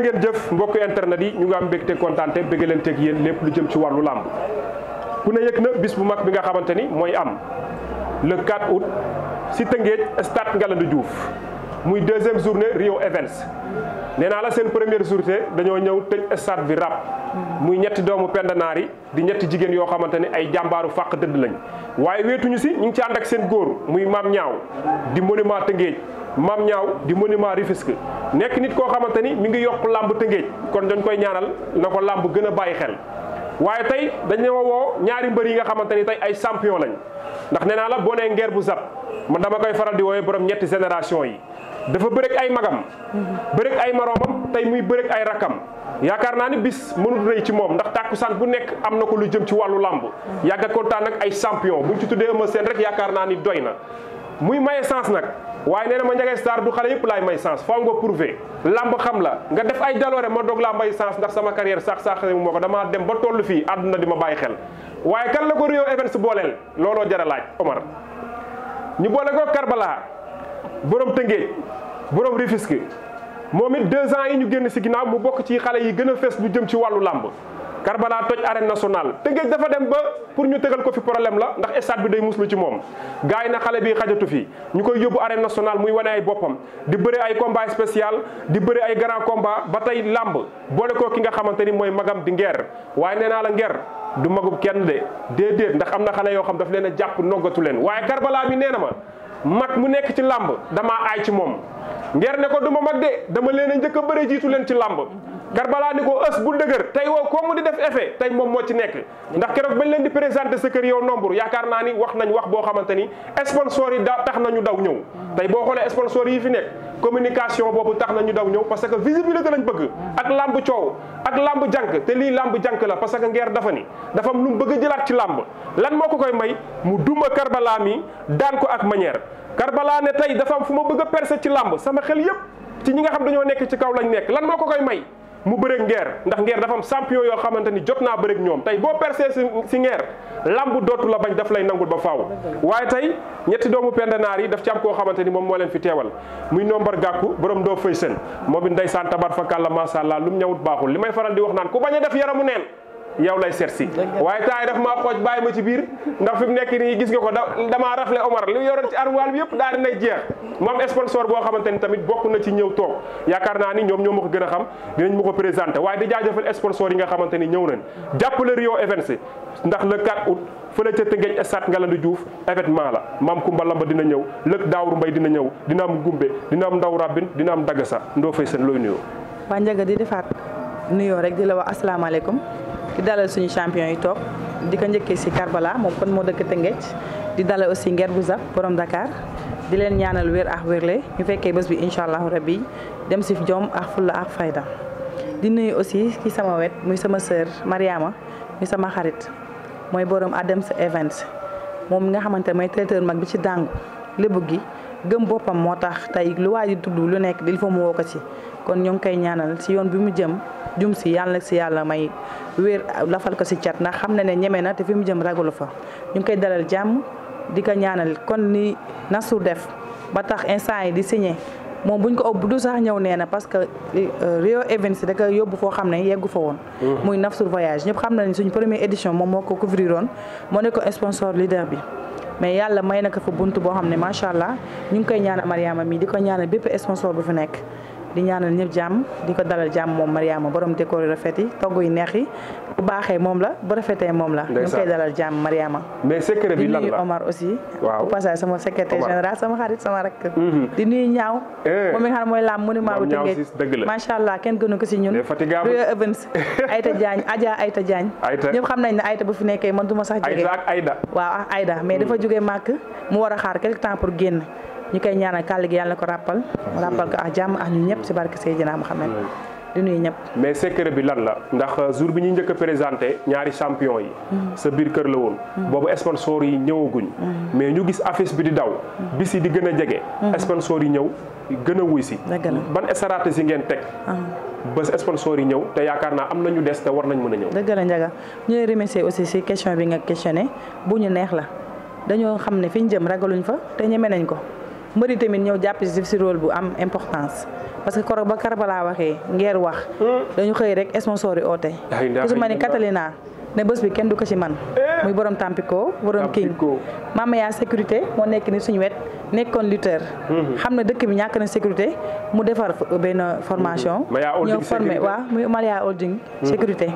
ngeen jëf mbokk internet yi ñu ngi am mbégte kontaante bëgg leen teg yéen lépp lu jëm ci wàllu làmb ku ne yëg na bis bu mag bi nga xamante ni mooy am le 4 août si Tëngéej stade Ngalandou Diouf muy deuxième journée Rio Events nee naa la seen première journée dañoo ñëw tëj stade bi rap muy ñetti doomu pendanaar yi di ñetti jigéen yoo xamante ni ay jàmbaaru fàq dëdd lañ waaye weetuñu si ñu ngi ci ànd ak seen góor muy Mame Niang di monument Tëngéej Mame Niang di monument Rufisque nekk nit koo xamante ni mi ngi yokk làmb Tëngéej kon dañ koy ñaanal na ko làmb gën a bàyyi xel waaye tey dañoo woo ñaari mbër yi nga xamante ni tey ay champion lañ ndax nee naa la boo nee ngeer bu zap man dama koy faral di woowee borom ñetti génération yi dafa bërek ay magam bërek ay maroomam tey muy bërek ay rakam yaakaar naa ni bis mënul rëy ci moom ndax tàkkusaan bu nekk am na ko lu jëm ci wàllu làmb yàgga kontaan nag ay champion buñ ci tuddee Eumeu Sène rek yaakaar naa ni doy na muy maye sens nag waaye nee na ma Ndiaga Star du xale yëpp laay may sens faaw nga prouver lamb xam la nga def ay jaloore ma doog laa may sens ndax sama carrière sax moo ko damaa dem ba toll fii àdduna di ma bàyyi xel waaye kan la ko Rio Events booleel looloo jar a laaj Omar ñu boole ko Karbala borom Tëngéej borom Rufisque moom it 2 ans yi ñu génn si ginnaaw mu bokk ci xale yi gën a fees lu jëm ci wàllu lamb Karbala toj arène nationale Tëngéej dafa dem ba pour ñu tegal ko fi problème la ndax stade bi day muslu ci moom gars yi na xale bi xajatu fi ñu koy yóbbu arène nationale muy wane ay boppam di bëre ay combat spécial di bëre ay grand combat ba tey lamb boole ko ki nga xamante ni mooy magam di ngeer waaye nee naa la ngeer du magub kenn de déedéet ndax am na xale yoo xam daf leen a jàpp noggatu leen waaye Karbala mi nee na ma mag mu nekk ci lamb damaa aay ci moom ngeer ne ko du ma mag de dama leen a njëkk a bëre jiitu leen ci lamb Karbala ni ko ës bu dëgër tey woo ko mu di def effet tey moom moo ci nekk ndax keroog bañ leen di présenté sa kër yow nombre yaakaar naa ni wax nañ wax boo xamante ni sponsor yi tax nañu daw ñëw tey boo xoolee sponsor yi fi nekk communication boobu tax nañu daw ñëw parce que visibilité lañ bëgg ak lamb coow ak lamb jànk te lii lamb jànk la parce que ngeer dafa ni dafa am lu mu bëgg a jëlaat ci lamb lan moo ko koy may mu duma Karbala mi daan ko ak manière Karbala ne tey dafa am fu ma bëgg a percer ci lamb sama xel yëpp ci ñi nga xam dañoo nekk ci kaw lañ nekk lan moo ko koy may mu bëreeg ngeer ndax ngeer dafa am champion yoo xamante ni jot naa bëreeg ñoom tey boo percé si ngeer lamb dootu la bañ daf lay nangul ba faaw waaye tey ñetti doomu pendanaar yi daf ci am koo xamante ni moom moo leen fi teewal muy nombar gàkku borom doo fay seen moom it ndeysaan tabar fa kàlla masha Allah lu mu ñëwut baaxul li may faral di wax naan ku bañ a def yaramu neen yow lay seet si waaye temps yi daf maa xooj bàyyi ma ci biir ndax fi mu nekk nii gis nga ko damaa rafle Omar li yoroon ci armoire bi yëpp daal dinay jeex mu am sponsor boo xamante ni tamit bokk na ci ñëw toog yaakaar naa ni ñoom ñoo ma ko gën a xam dinañ ma ko présenté waaye di jaajëfal sponsor yi nga xamante ni ñëw nañ jàppale Rio Events ndax le 4 août fële ca Tëngéej stade Ngalandou Diouf événement la maam Kumba Lamba dina ñëw lëg Daawur Mbay dina ñëw dina am Gumbe dina am Ndaw Rabin dina am Dagasa ndoo fay seen looy nuyoo waa Ndiaga di defaat nuyoo rek di la wax asalaamaaleykum di dalal suñu champion yi toog di ko njëkkee si Karbala moom kon moo dëkk Tëngéej di dalal aussi Nguer bu Zap borom Dakar di leen ñaanal wér ak wérle ñu fekkee bés bi incha allahu rabbi dem si jom ak fulla ak fayda di nuyu aussi ki sama wet muy sama sœur Mariama muy sama xarit mooy borom Adams Events moom nga xamante ne mooy traiteur mag bi ci dàngu lébu gi gëm boppam moo tax tey lu waa ji tudd lu nekk il faut mu woo ko ci kon ñoo ngi koy ñaanal si yoon bi mu jum si yàlla si yàlla may wér lafal ko si cat ndax xam na ne ñeme na te fi mu jëm ragalu fa ñu ngi koy dalal jàmm di ko ñaanal kon ni Nassour def ba tax instant yi di signé moom buñ ko ëpp du sax ñëw nee na parce que Rio Events da ko yóbbu foo xam ne yeggu fa woon muy Nassour voyage ñëpp xam na ne suñ première édition moom moo ko couvriroon moo ne ko sponsor leader bi mais yàlla may na ko fa bunt boo xam ne macha allah ñu ngi koy ñaanal Mariama mi di ko ñaanal bépp sponsor bu fi nekk di ñaanal ñëpp jàmm di ko dalal jàmm moom Mariama borom décor yu rafet yi togg yu neex yi bu baaxee moom la bu rafetee moom la. ñu ngi koy dalal jàmm Mariama. mais secret bi lan la di nuyu Omar aussi. waaw bu passage sama secrétaire général sama xarit sama rakk. di nuyu ñaaw. moom mi nga xam mooy laam monument bu Tëngéej macha allah kenn gënu ko si ñun. Rio Events Ayta Diagne Adja Ayta Diagne. ñëpp xam nañ ne Ayta bu fi nekkee man du ma sax jege. Ayta ak Ayda. waaw ak Ayda mais dafa jógee màkk mu war a xaar quelque temps pour génn. ñu koy ñaanal kàll gi yàlla na ko rappal ko ak jàmm ak ñun ñëpp si barke Seydina Muhammad di nuyu ñëpp. mais secret bi lan la ndax jour bi ñuy njëkk a présenté ñaari champion yi sa biir kër la woon boobu sponsor yi ñëwaguñ mais ñu gis affiche bi di daw bis yi di gën a jege sponsor yi ñëw gën a wuy si ban stratégie ngeen teg ba sponsor yi ñëw te yaakaar naa am nañu des te war nañ mën a ñëw. dëgg la Ndiaga ñu lay remercier aussi si question bi nga questionné bu ñu neex la dañoo xam ne fi ñu jëm ragaluñ fa te ñeme nañ ko mbëri tamit ñëw jàpp si rôle bu am importance parce que koro ba Karbala waxee ngeer wax dañu xëy rek sponsor yi oote ku su ma ni Catalina ne bés bi kenn du ko ci man muy borom Tampico borom King Mama yaa sécurité moo nekk ni suñu wet nekkoon lutteur xam ne dëkk bi ñàkk na sécurité mu defar benn formation ñëw formé waaw muy Malia Holding sécurité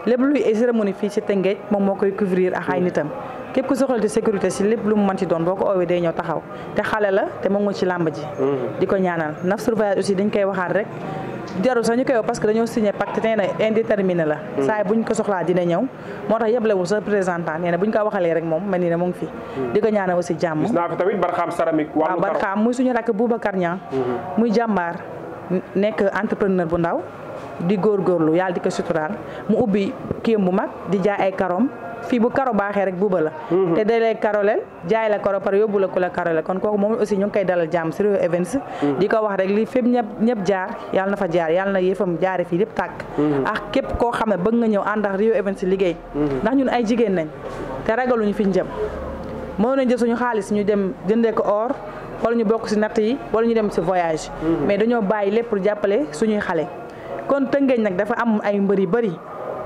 lépp luy cérémonie fii ci Tëngéej moom moo koy couvrir ak ay nitam képp ku soxla sécurité si lépp lu mu mënti doon boo ko oowee day ñëw taxaw te xale la te moom nga ci làmb ji di ko ñaanal Nafsul Voyage aussi dañ koy waxaat rek jarul sax ñu koy wax parce que dañoo signé pacte nee na indéterminé la saa buñ ko soxlaa dina ñëw moo tax yeblewul sa représentant nee na buñ ko waxalee rek moom mel ni ne mu ngi fi di ko ñaanal aussi jàmm gis naa fi tamit Barxam Céramique waaw Barxam muy suñu rakk Boubacar Niang muy jàmbaar nekk entrepreneur bu ndaw di góorgóorlu yàlla di ko suturaal mu ubbi kéem bu mag di jaay ay karom fii bu karo baaxee rek buuba la te da lay karoleel jaay la karo par yóbbu la ku la karoleel kon kooku moom aussi ñu ngi koy dalal jàmm si Rio Events di ko wax rek li fépp ñëpp jaar yàlla na fa jaar yàlla na yëfam jaare fii lépp tàkk ak képp koo xam ne bëgg nga ñëw ànd ak Rio Events liggéey ndax ñun ay jigéen nañ te ragaluñu fi ñu jëm moo nañ jël suñu xaalis ñu dem jëndee ko or wala ñu bokk si natt yi wala ñu dem si voyage mais dañoo bàyyi lépp pour jàppale suñuy xale kon Tëngéej nag dafa am ay mbër yu bëri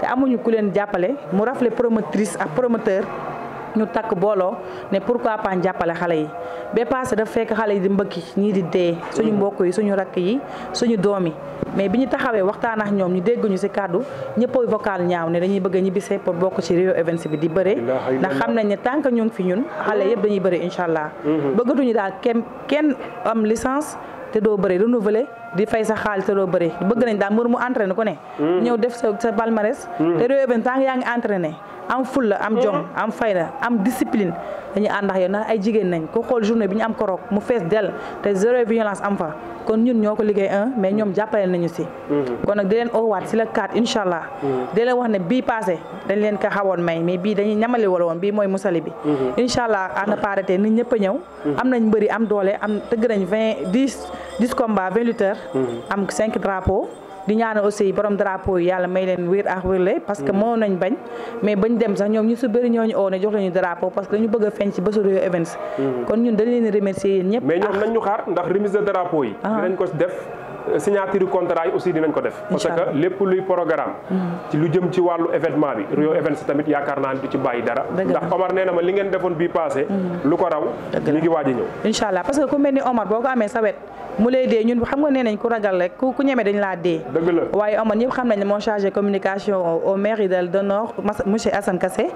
te amuñu ku leen jàppale mu rafle promotrice ak promoteur ñu takk booloo ne pourquoi pas jàppale xale yi ba passé dafa fekk xale yi di mbëkki ñii di dee suñu mbokk yi suñu rakk yi suñu doom yi mais bi ñu taxawee waxtaan ak ñoom ñu dégguñu ci kàddu ñëpp a vocal ñaaw ne dañuy bëgg a ñibbisee pour bokk ci Rio Events bi di bëre ndax xam nañ ne tant que ñu ngi fi ñun xale yëpp dañuy bëre incha allah bëggatuñu daal kenn am licence te doo bëri renouveler di fay sa xaalis te doo bëri bëgg nañ daal mbër mu entraîné ku ne ñëw def sa palmarès te Rio Events tant que yaa ngi entraîné am fulla am jom am fayda am discipline dañuy ànd ak yow ndax ay jigéen nañ ko xool journée bi ñu am korok mu fees del te zéro violence am fa kon ñun ñoo ko liggéey mais ñoom jàppale nañu si kon nag di leen oowaat si la 4 incha allah di leen wax ne bii passé dañ leen ko xawoon may mais bii dañuy ñamali wala woon bii mooy musali bi incha allah ana parité nit ñëpp a ñëw am nañ mbëri am doole am tëgg nañ 10 combats 20 lutteurs am 5 drapeaux di ñaanal aussi borom drapeau yi yàlla may leen wér ak wérle parce que moo nañ bañ mais bañ dem sax ñoom ñu su bëri ñooñu oo ne jox lañu drapeau parce que dañu bëgg a feeñ ci bésu Rio Events kon ñun dañ leen remercier yéen ñëpp mais ñoom nañ ñu xaar ndax remise de drapeau yi dinañ ko def signature contrat yi aussi dinañ ko def parce que lépp luy programme ci lu jëm ci wàllu événement bi Rio Events tamit yaakaar naa du ci bàyyi dara ndax Omar nee na ma li ngeen defoon bii passé lu ko raw mi ngi waaj a ñëw incha allah parce que ku mel ni Omar boo ko amee sa wet mu lay dee ñun xam nga nee nañ ku ragal rek ku ñeme dañ laa dee dëgg la waaye Omar ñëpp xam nañ ne moo chargé communication au mairie de Nord monsieur Assane Kassé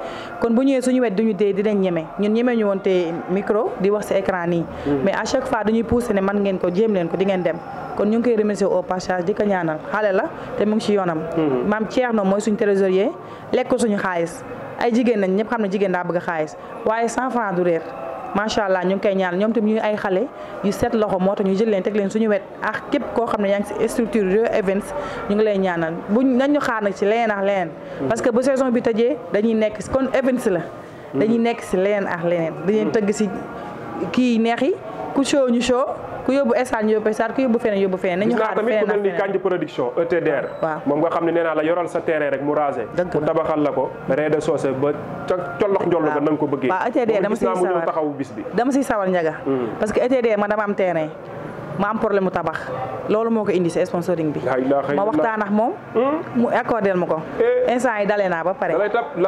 kon bu ñëwee suñu wet duñu dee dinañ ñeme ñun ñeme ñu woon te micro di wax ci écran nii mais à chaque fois dañuy poussé ne man ngeen ko jéem leen ko di ngeen dem kon ñu ngi koy remercier au passage di ko ñaanal xale la te mu ngi ci yoonam maam Thierno mooy suñu trésorier lekk suñu xaalis ay jigéen nañ ñëpp xam ne jigéen daa bëgg xaalis waaye 100 francs du réer macha allah ñu ngi koy ñaan ñoom tamit ñu ay xale yu set loxo moo tax ñu jël leen teg leen suñu wet ak képp koo xam ne yaa ngi ci structure Rio Events ñu ngi lay ñaanal buñ nañ ñu xaar nag ci leneen ak leneen parce que bu saison bi tëjee dañuy nekk kon Events la dañuy nekk ci leneen ak leneen dañuy tëgg ci kii neex yi ku show ñu show ku yóbbu stade ñu yóbbu stade ku yóbbu feneen yóbbu feneen nañu xaar feneen tamit ku mel ni Kanji production ETDR moom nga xam ne nee naa la yoral sa terrain rek mu rasé mu tabaxal la ko rez-de-chaussée ba collox njollu ba na nga ko bëggee waaw ETDR dama siy sawar taxawu bis bi dama siy sawar njaga parce que ETDR ma dama am terrain ma am problème mu tabax loolu moo ko indi si sponsoring bi ma waxtaan ak moom mu accordel ma ko instant yi dalee naa ba pare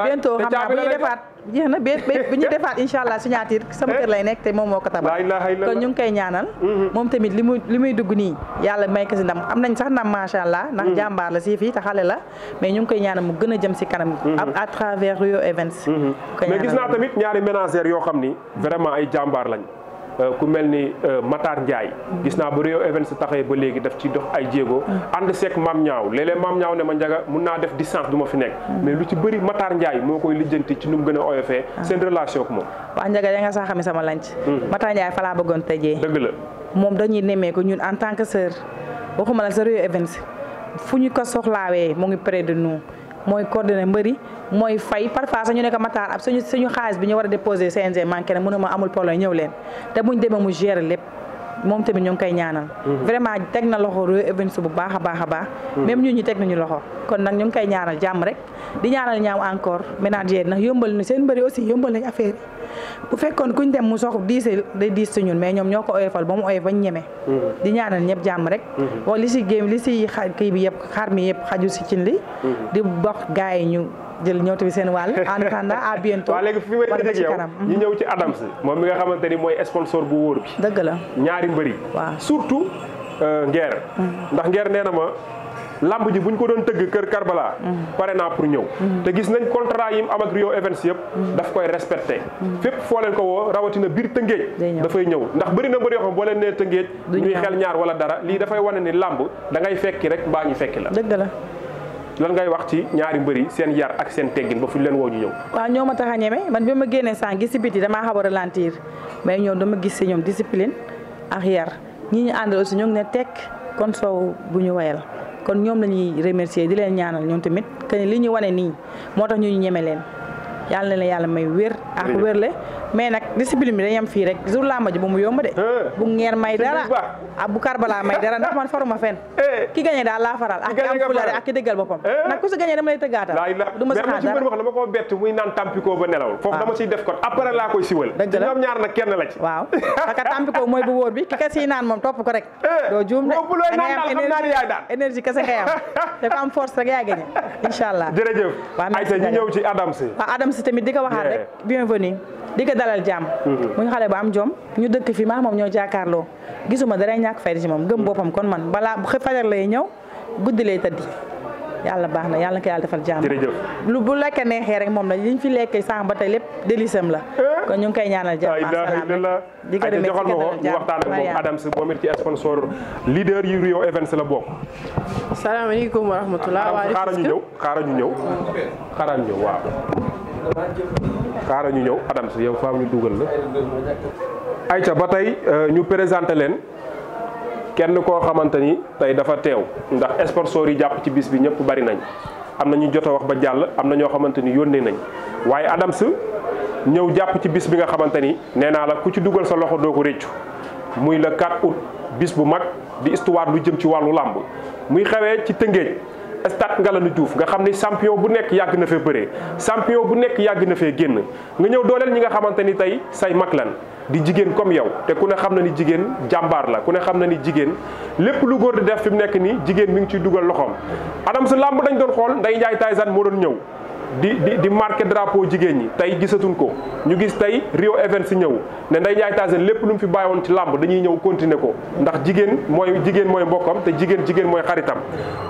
bientôt xam naa bu ñuy defaat jeex na bu ñuy defaat incha allah signature sama kër lay nekk te moom moo ko tabax kon ñu ngi koy ñaanal moom tamit li muy dugg nii yàlla may ko si ndam am nañ sax ndam macha allah ndax jàmbaar la si fii te xale la mais ñu ngi koy ñaanal mu gën a jëm si kanam à travers Rio Events mais gis naa tamit ñaari ménagères yoo xam ni vraiment ay jàmbaar lañ ku mel ni Matar Ndiaye gis naa ba Rio Events taxee ba léegi daf ci dox ay jéego ànd seek Mam Ñaaw léeg-léeg Mam Ñaaw ne ma njaga mun naa def distance du ma fi nekk mais lu ci bëri Matar Ndiaye moo koy lijjanti ci nu mu gën a oyofee seen relation ak moom waa njaga ya nga sax xami sama lanc Matar Ndiaye fa laa bëggoon tëjee dëgg la moom dañuy nemmee ko ñun en tant que sœur waxuma la sa Rio Events fu ñu ko soxlaawee mu ngi près de nous mooy coordonné mbëri mooy fay parfois sax ñu ne ko Matar ab suñu xaalis bi ñu war a déposé CNG manqué na mënuma amul problème ñëw leen te buñ demee mu gérer lépp moom tamit ñu ngi koy ñaanal. vraiment teg na loxo Rio Events bu baax a baax a baax. même ñun ñi teg nañu loxo kon nag ñu ngi koy ñaanal jàmm rek di ñaanal ñaaw encore ménager nag yombal na seen bëri aussi yombal nañ affaire yi bu fekkoon kuñ dem mu sox diise day diis si ñun mais ñoom ñoo ko oyofal ba mu oyof bañ ñeme. di ñaanal ñëpp jàmm rek. wax li si géem li si kii bi yëpp xar mi yëpp xaju si cin li. di wax gars yi ñu jël ñëw tamit seen wàll en attendant à bientôt. waaw léegi fi may tëjee yow ñu ñëw ci Adams moom mi nga xamante ni mooy sponsor bu wóor bi. dëgg la ñaari mbëri. waaw surtout Nguer. ndax Nguer nee na ma lamb ji bu ñu ko doon tëgg kër Karbala. pare naa pour ñëw. te gis nañ contrat yi mu am ak Rio Events yëpp. daf koy respecté. fépp foo leen ko woo rawatina biir Tëngéej. dafay ñëw ndax bëri na mbëri yoo xam boo leen nee Tëngéej. ñuy xel ñaar wala dara lii dafay wane ni lamb da ngay fekki rek mbaa ñu fekki la. dëgg la. lan ngay wax ci ñaari mbëri seen yar ak seen teggin ba fu ñu leen woo ñu ñëw. waaw ñoo ma tax a ñeme man bi ma génnee sànq gis si biti damaa xaw a ralentir mais ñoom dama gis si ñoom discipline ak yar ñi ñu àndal aussi ñoo ngi ne tekk kon soow bu ñu wayal kon ñoom la ñuy remercier di leen ñaanal ñoom tamit que ni li ñu wane nii moo tax ñu ñeme leen yàlla na leen yàlla may wér ak wérle mais nag discipline bi dañuy am fii rek jour làmb ji bu mu yomb de. bu Nguer may dara ak bu Karbala may dara ndax man faruma fen ki gagné daal laa faral ak ki am fulare ak ki déggal boppam nag ku si gagné dama lay tëggaatal du ma si xaar dara wax dama ko bett muy naan tampiko ba nelawul foofu dama ciy def ko après laa koy siwal dëgg la ñoom ñaar nag kenn la ci waaw parce que tampiko mooy bu wóor bi ki ka siy naan moom topp ko rek doo juum de da ngay am énergie kese ngay am da ko am force rek yaa gagné incha allah jërëjëf Aïcha ñu ñëw ci Adams waaw Adams tamit di ko waxaat rek bienvenue di ko dalal jàmm muy xale bu am jom ñu dëkk fi maa moom ñoo jàkkaarloo gisuma dara ñàkk fayda ci moom gëm boppam kon man balaa fajar lay ñëw guddi lay tëddi yàlla baax na yàlla na ko yàlla defal jàmm lu bu lekk neexee rek moom la liñ fi lekkee sànq ba tey lépp délicieusam la kon ñu ngi koy ñaanal jàmm di ko demee joxal ma ko ñu waxtaan ak moom Adams moom it ci sponsor leader yu Rio Events la bokk. salaamaaleykum wa rahmatulah. xaaral ñu ñëw xaaral ñu ñëw waaw. xaaral ñu ñëw Adams yow faaw ñu dugal la. Aïcha ba tey ñu présenté leen kenn koo xamante ni tey dafa teew ndax sponsor yi jàpp ci bis bi ñëpp bari nañ am na ñu jot a wax ba jàll am na ñoo xamante ni yónnee nañ waaye Adams ñëw jàpp ci bis bi nga xamante ni nee naa la ku ci dugal sa loxo doo ko réccu muy le 4 août bis bu mag di histoire lu jëm ci wàllu làmb muy xewee ci Tëngéej stade Ngalandou Diouf nga xam ni champion bu nekk yàgg na fee bëree champion bu nekk yàgg na fee génn nga ñëw dooleel ñi nga xamante ni tey say mag lan di jigéen comme yow te ku ne xam na ni jigéen jàmbaar la ku ne xam na ni jigéen lépp lu góor di def fi mu nekk nii jigéen mi ngi ciy dugal loxoom Adams làmb dañ doon xool Ndeye Ndiaye Tyson moo doon ñëw di marqué drapeau jigéen ñi tey gisatuñ ko ñu gis tey Rio Events ñëw ne Ndeye Ndiaye Tyson lépp lu mu fi bàyyiwoon ci làmb dañuy ñëw continuer ko ndax jigéen mooy mbokkam te jigéen mooy xaritam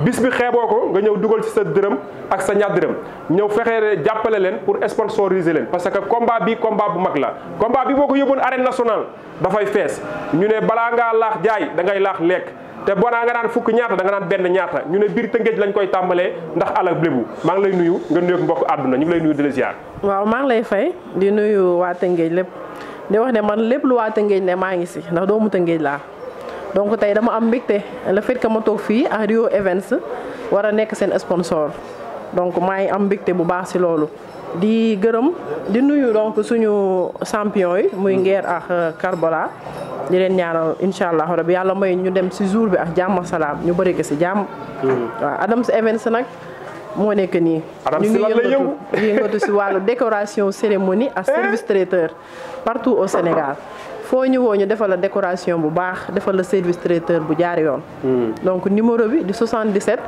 bis bi xeeboo ko nga ñëw dugal ci sa dërëm ak sa ñaar dërëm ñëw fexee jàppale leen pour sponsoriser leen parce que combat bi combat bu mag la combat bi boo ko yóbboon arène nationale dafay fees ñu ne balaa ngaa laax jaay da ngay laax lekk te bonaa nga naan fukk ñaata da nga naan benn ñaata ñu ne biir Tëngéej lañ koy tàmbalee ndax alak lébu maa ngi lay nuyu nga nuyoog mbokk àdduna ñu ngi lay nuyu di la ziar. waaw maa ngi lay fay di nuyu waa Tëngéej lépp di wax ne man lépp lu waa Tëngéej ne maa ngi si ndax doomu Tëngéej laa donc tey dama am mbégte le fait que ma toog fii ak Rio Events war a nekk seen sponsor donc maa ngi am mbégte bu baax si loolu di gërëm di nuyu donc suñu champion yi muy Nguer ak Karbala di leen ñaanal incha allah rabbi yàlla may ñu dem si jour bi ak jàmm salaam ñu bëri ko si jàmm. waaw Adams Events nag moo nekk nii. ñu ngi yëngatu si wàllu décoration cérémonie ak service traiteur partout au Sénégal foo ñu woo ñu defal la décoration bu baax defal la service traiteur bu jaar yoon. donc numéro bi di 77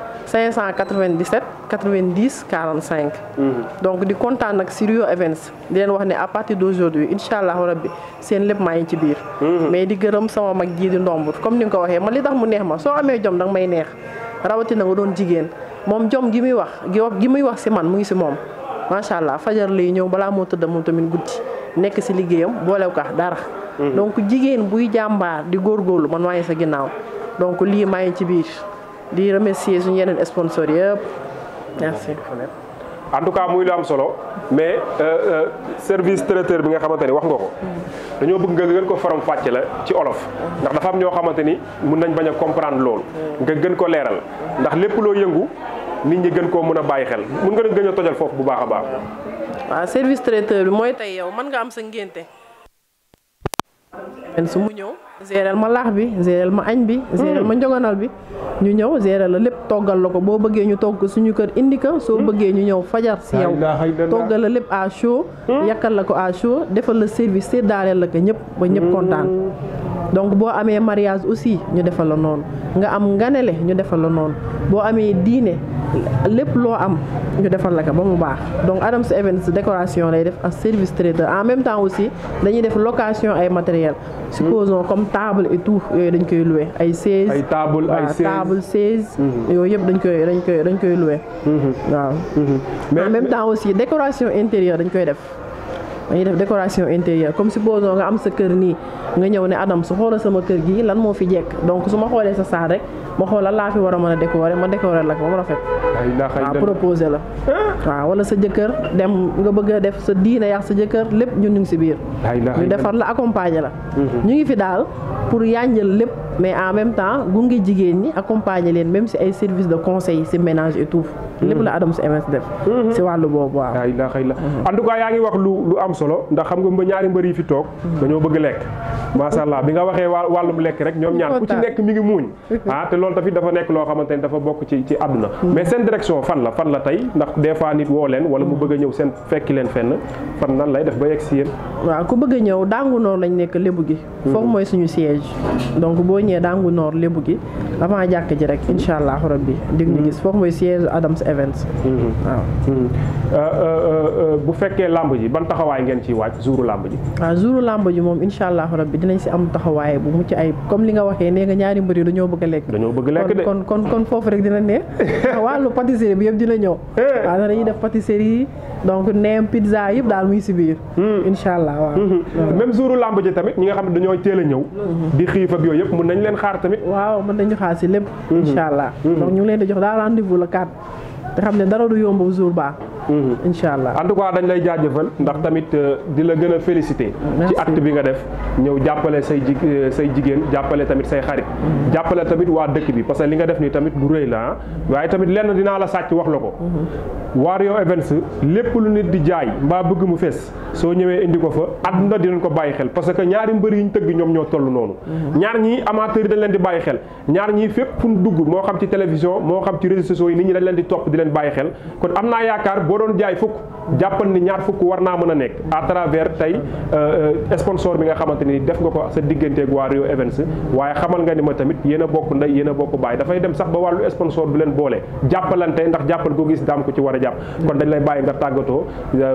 597 90 45. donc di kontaan nag si Rio Events di leen wax ne à partir d'aujourd'hui incha allah rabbi seen lépp maa ngi ci biir. mais di gërëm sama mag ji di ndomb comme ni nga ko waxee man li tax mu neex ma soo amee jom danga may neex rawatina nga doon jigéen moom jom gi muy wax si man mu ngi si moom macha allah fajar lay ñëw balaa moo tëdd moom tamit guddi nekk si liggéeyam boolew ka dara. donc jigéen buy jàmbaar di góorgóorlu man maa ngi sa ginnaaw donc lii maa ngi ci biir di remercier suñu yeneen sponsor yëpp merci. en tout cas muy lu am solo mais service traiteur bi nga xamante ni wax nga ko dañoo bëgg nga gën ko faram fàcce la ci olof ndax dafa am ñoo xamante ni mun nañ bañ a comprendre loolu nga gën ko leeral ndax lépp loo yëngu nit ñi gën koo mën a bàyyi xel mun nga gën a tojal foofu bu baax a baax. waaw service traiteur bi mooy tey yow mën nga am sa ngénte su mu ñëw géréel ma laax bi géréel ma añ bi géréel ma njogonal bi ñu ñëw géréel la lépp toggal la ko boo bëggee ñu togg suñu kër indi ko soo bëggee ñu ñëw fajar si yow toggal la lépp à chaud yakkal la ko à chaud defal la service séddaaleel la ko ñëpp ba ñëpp kontaan donc boo amee mariage aussi ñu defal la noonu nga am nganale ñu defal la noonu boo amee diine lépp loo am ñu defal la ko ba mu baax donc Adams Events décoration lay def ak service traiteur en même temps aussi dañuy def location ay matériel supposons comme table et tout yooyu dañ koy louer ay 16 ay table ay 16 table 16 yooyu yëpp dañ koy louer waaw en même temps aussi décoration intérieure dañ koy def dañuy def décoration intérieure comme supposons nga am sa kër nii nga ñëw ne Adams su xoolal sama kër gi lan moo fi jekk donc su ma xoolee sa saal rek ma xool lan laa fi war a mën a décorer ma décorer la ko ba mu rafet waaw proposé la waaw wala sa jëkkër dem nga bëgg a def sa diine yàq sa jëkkër lépp ñun ñu ngi si biir ñu defar la accompagner la ñu ngi fi daal pour yànjal lépp mais en même temps gunge jigéen ñi accompagner leen même si ay services de conseil si ménage et tout lépp la Adams Events def si wàllu boobu waaw en tout cas yaa ngi wax lu am solo ndax xam nga ñaari mbër yi fi toog dañoo bëgg lekk macha allah bi nga waxee wàllum lekk rek ñoom ñaar ku ci nekk mi ngi muuñ te loolu tamit dafa nekk loo xamante ni dafa bokk ci àdduna mais seen direction fan la tey ndax des fois nit woo leen wala mu bëgg a ñëw seen fekki leen fenn fan nan lay def ba yegg si yéen waaw ku bëgg a ñëw Dangu Nord lañ nekk lébu gi foofu mooy suñu siège donc boo ñëwee Dangu Nord lébu gi avant jàkk ji rek incha allah rabbi dig ñu gis foofu mooy siège Adams Events waaw bu fekkee lamb ji ban taxawaay ngeen ciy waaj jouru lamb ji waaw jouru lamb ji moom incha allah rabbi dinañ si am taxawaay bu mucc ay comme li nga waxee nee nga ñaari mbër yi dañoo bëgg a lekk de kon foofu rek dina ne wàllu pâtisserie bi yëpp dina ñëw waaw dañuy def pâtisserie donc neem pizza yëpp daal muy si biir incha allah waaw même jouru lamb ji tamit ñi nga xam ne dañoo teel a ñëw di xiif ak yooyu yëpp mën nañ leen xaar tamit waaw mën nañu xaar si lépp incha allah donc ñu ngi leen di jox daal rendez-vous le 4 te xam ne dara du yomb jour baa incha allah en tout cas dañ lay jaajëfal ndax tamit di la gën a féliciter ci acte bi nga def ñëw jàppale say jigéen jàppale tamit say xarit jàppale tamit waa dëkk bi parce que li nga def ni tamit lu rëy la waaye tamit lenn dinaa la sàcc wax la ko Wario Events lépp lu nit di jaay mbaa bëgg mu fees soo ñëwee indi ko fa àdduna dinañ ko bàyyi xel parce que ñaari mbër yi ñu tëgg ñoom ñoo toll noonu ñaar ñii amateurs yi dañ leen di bàyyi xel ñaar ñii fépp fu ñu dugg moo xam ci télévision moo xam ci réseaux sociaux yi nit ñi dañ leen di topp di leen bàyyi xel kon am naa yaakaar boo doon jaay fukk jàppal ni ñaar fukk war naa mën a nekk à travers tey sponsor bi nga xamante ni def nga ko sa digganteeg Wario Events waaye xamal nga ni ma tamit yéen a bokk ndey yéen a bokk baay dafay dem sax ba wàllu sponsor bi leen boole jàppalante ndax jàppal ko gis daam ko ci war a jàpp kon dañ lay bàyyi nga tàggatoo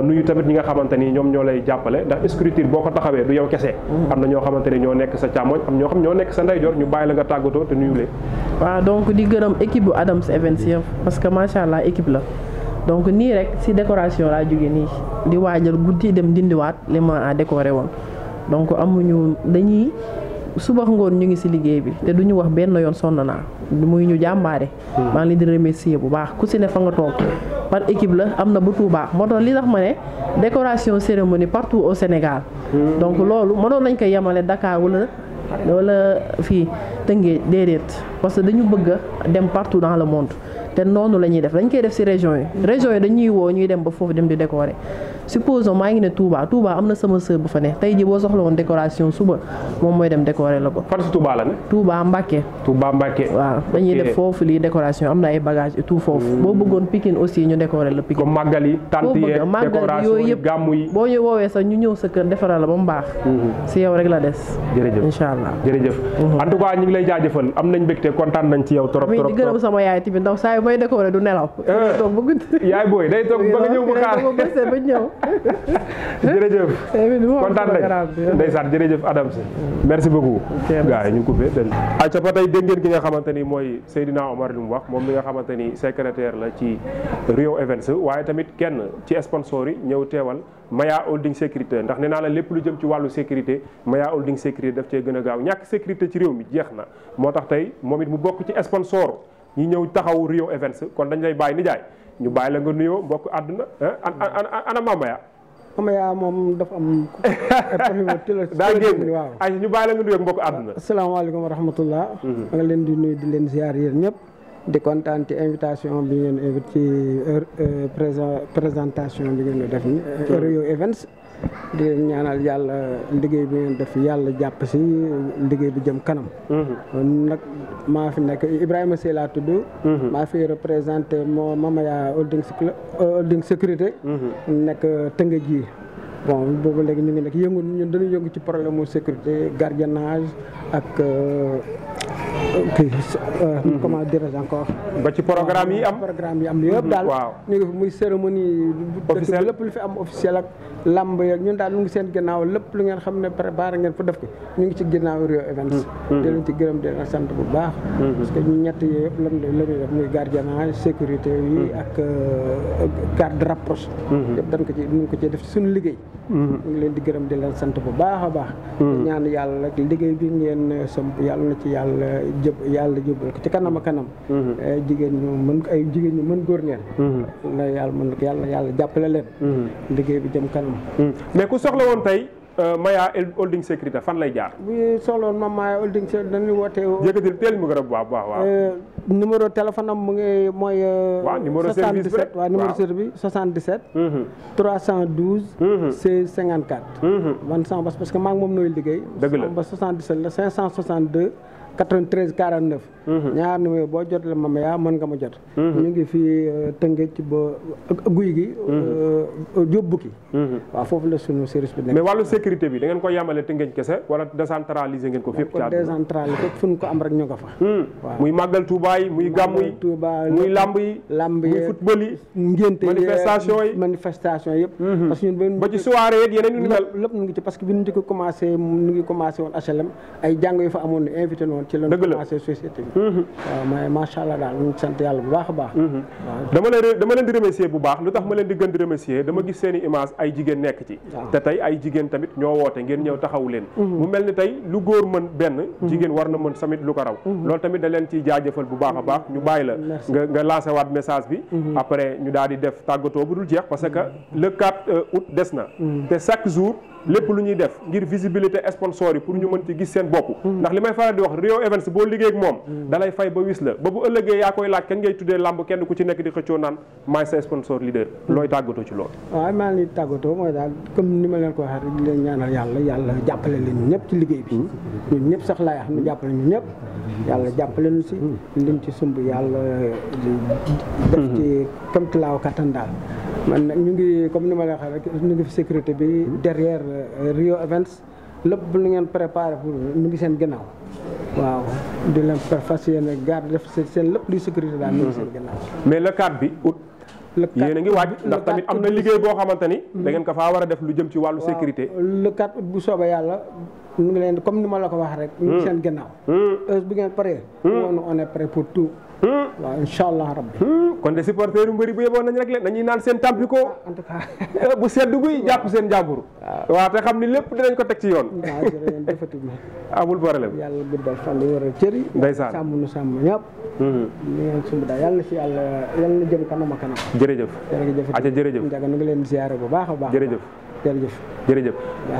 nuyu tamit ñi nga xamante ni ñoom ñoo lay jàppale ndax écriture boo ko taxawee du yow kese am na ñoo xamante ni ñoo nekk sa càmmoñ am ñoo xam ñoo nekk sa ndeyjoor ñu bàyyi la nga tàggatoo te nuyu leen waaw donc di gërëm équipe bu Adams Events yëpp parce que macha allah équipe la donc nii rek si décoration laa jóge nii di waajal guddi dem dindiwaat li ma décoré woon donc amuñu dañuy suba ngoon ñu ngi si liggéey bi te duñu wax benn yoon sonn naa muy ñu jàmbaare maa ngi leen di remercier bu baax ku si ne fa nga toog par équipe la am na ba Touba moo tax li tax ma ne décoration cérémonie partout au Sénégal donc loolu mënoon nañ ko yemale Dakar wala fii Tëngéej déedéet parce que dañu bëgg a dem partout dans le monde te noonu la ñuy def dañ koy def ci région yi dañuy woo ñuy dem ba foofu dem di décorer supposons maa ngi ne Touba am na sama sœur bu fa ne tey ji boo soxla woon décoration suba moom mooy dem décorer la ko. fan si Touba la ne. Touba Mbacké. waaw dañuy def foofu lii décoration am na ay bagages et tout foofu. boo bëggoon Pikine aussi ñu décorer la Pikine. comme màggal yi tant yeeg décoration yi gàmmu yi boo ñu woowee sax ñu ñëw sa kër defaral la ba mu baax. si yow rek la des. jërëjëf incha allah jërëjëf. en tout cas ñu ngi lay jaajëfal am nañ mbégte kontaan nañ ci yow trop di gërëm sama yaay tamit ndax saa yu may décorer du nelaw. toog ba guddi. yaay booy day toog ba nga ñëw mu xaar ba ñëw. jërëjëf kontaan nañ ndeysaan jërëjëf Adams merci beaucoup gars yi ñu ngi coupé ayca ba tey dégg ngeen ki nga xamante ni mooy Seydina Omar li mu wax moom mi nga xamante ni secrétaire la ci Rio Events waaye tamit kenn ci sponsor yi ñëw teewal Maya Holding Sécurité ndax nee naa la lépp lu jëm ci wàllu sécurité Maya Holding Sécurité daf cee gën a gaaw ñàkk sécurité ci réew mi jeex na moo tax tey moom it mu bokk ci sponsor ñi ñëw taxaw Rio Events kon dañ lay bàyyi nijaay ñu bàyyi la nga nuyoo mbokk àdduna ana Mamaya Mamaya moom dafa am daa génn waaw ay ñu bàyyi la nga nuyoo mbokk àdduna asalaamaaleykum wa rahmatullah ma nga leen di nuyu di leen ziar yéen ñëpp di kontaan ci invitation bi ngeen invité ci présentation bi ngeen def ni Rio Events di leen ñaanal yàlla liggéey bi ngeen def yàlla jàpp si liggéey bi jëm kanam. nag maa fi nekk Ibrahima Sey laa tudd. maa fi représenté moo Mamaya holding sécurité. nekk Tëngéej ji. bon boobu léegi ñu ngi nekk ñun dañuy yëngu ci problème mu sécurité gardiennage ak comment dirais-je encore. ba ci programme yi am yëpp daal. waaw ñu ngi fi muy cérémonie. officielle lépp lu fi am officiel ak lamb yeeg ñun daal ñu ngi seen ginnaaw lépp lu ngeen xam ne préparé ngeen fa def ko ñu ngi ci ginnaaw Rio Events. di leen ci gërëm di leen sant bu baax. parce que ñu ñett yooyu yëpp lan la ñuy def muy gardiennage sécurité yi ak garde rapproche. yëpp dañ ko ci def ci suñu liggéey. ñu ngi leen di gërëm di leen sant bu baax a baax. ñaan yàlla liggéey bi ngeen samp yàlla na ci yàlla jubal ko ci kanam a kanam. jigéen ñu mën góor ngeen. la yàlla jàppale leen. liggéey bi jëm kanam. mais ku soxla woon tey Maya holding sécurité fan lay jaar. bu soxla woon Maya holding sécurité dañuy woote. yëkkatil teel mu gën a waaw. numéro téléphone am mu ngi mooy. waaw numéro service bi 77 waaw numéro service bi 77. 312. 16 54. man sama bas parce que maa ngi moom nooy liggéey. dëgg la sama bas 77 la 562. 93 49. ñaar numéro boo jot la Mamaya mën nga ma jot. ñu ngi fii Tëngéej ba guy gi. Jóob Bukki. waaw foofu la sunu service bi nekk. mais wàllu sécurité bi da ngeen ko yamale Tëngéej kese wala décentralisé ngeen ko fépp. ci àdduna décentralisé fépp fu ñu ko am rek ñu nga fa. waaw muy màggal Touba yi muy gàmmu yi. muy lamb yi. muy football yi. ngénte manifestation yëpp. parce que ñun ba ci soirée yeeg yeneen yu ni mel. lépp ñu ngi ci parce que bi ñu di ko commencé ñu ngi commencé woon HLM ay jàng yu fa amoon ne invité noonu ci la commencé société bi. waaw mais macha allah daal ñu ngi sant yàlla bu baax a baax. dama leen di remercier bu baax lu tax ma leen di gën di remercier dama gis seen i image ay jigéen nekk ci. te tey ay jigéen tamit ñoo woote ngeen ñëw taxawu leen. mu mel ni tey lu góor mën benn. jigéen war na mën tamit lu ko raw. loolu tamit da leen ciy jaajëfal bu baax a baax ñu bàyyi la. nga lancé waat message bi. après ñu daal di def tàggatoo bu dul jeex parce que le 4 août des na. te chaque jour lépp lu ñuy def ngir visibilité sponsor yi pour ñu mën ci gis seen bopp. ndax li may faral di wax Rio Events boo liggéey ak moom dalay fay ba wis la ba bu ëllëgee yaa koy laaj kañ ngay tuddee lamb kenn ku ci nekk di xëccoo naan maay sa sponsor leader looy tàggatoo ci loolu. waaw maa ngi tàggatoo mooy daal comme ni ma leen ko waxee rek di leen ñaanal yàlla jàppale leen ñëpp ci liggéey bi. ñun ñëpp sax laay wax ñu jàppale ñu ñëpp yàlla jàppale ñu si liñ ci sumb yàlla def ci comme tilaaw kattan daal. man nag ñu ngi comme ni ma la waxee rek ñu ngi fi sécurité bi derrière Rio Events lépp lu ngeen préparé pour ñu ngi seen gannaaw waaw di leen fas yéene garde def seen lépp luy sécurité daal ñu ngi seen gannaaw. mais le 4 bi août. yéen a ngi waaj ndax tamit am na liggéey boo xamante ni. da ngeen ko faa war a def lu jëm ci wàllu sécurité. le 4 août bu soobee yàlla ñu ngi leen comme ni ma la ko wax rek. ñu ngi seen gannaaw. heure bu ngeen paree. on est prêt pour tout. waaw incha allah rabbi. kon de supporter yu mbëri bu yeboon nañ rek nañuy naan seen tampico. en tout cas bu sedd guy jàpp seen jàmbur. waaw te xam ni lépp dinañ ko teg ci yoon. waaw jërëjëf defatiwul. amul problème. yàlla guddal fan yi waral cër yi. ndeysaan sàmm nu sàmm ñëpp. ñu ngeen sumb daal yàlla si yàlla na jëm kanam a kanam. jërëjëf. jërëjëf jërëjëf. Ndiaga nu ngi leen di ziare bu baax a baax. jërëjëf.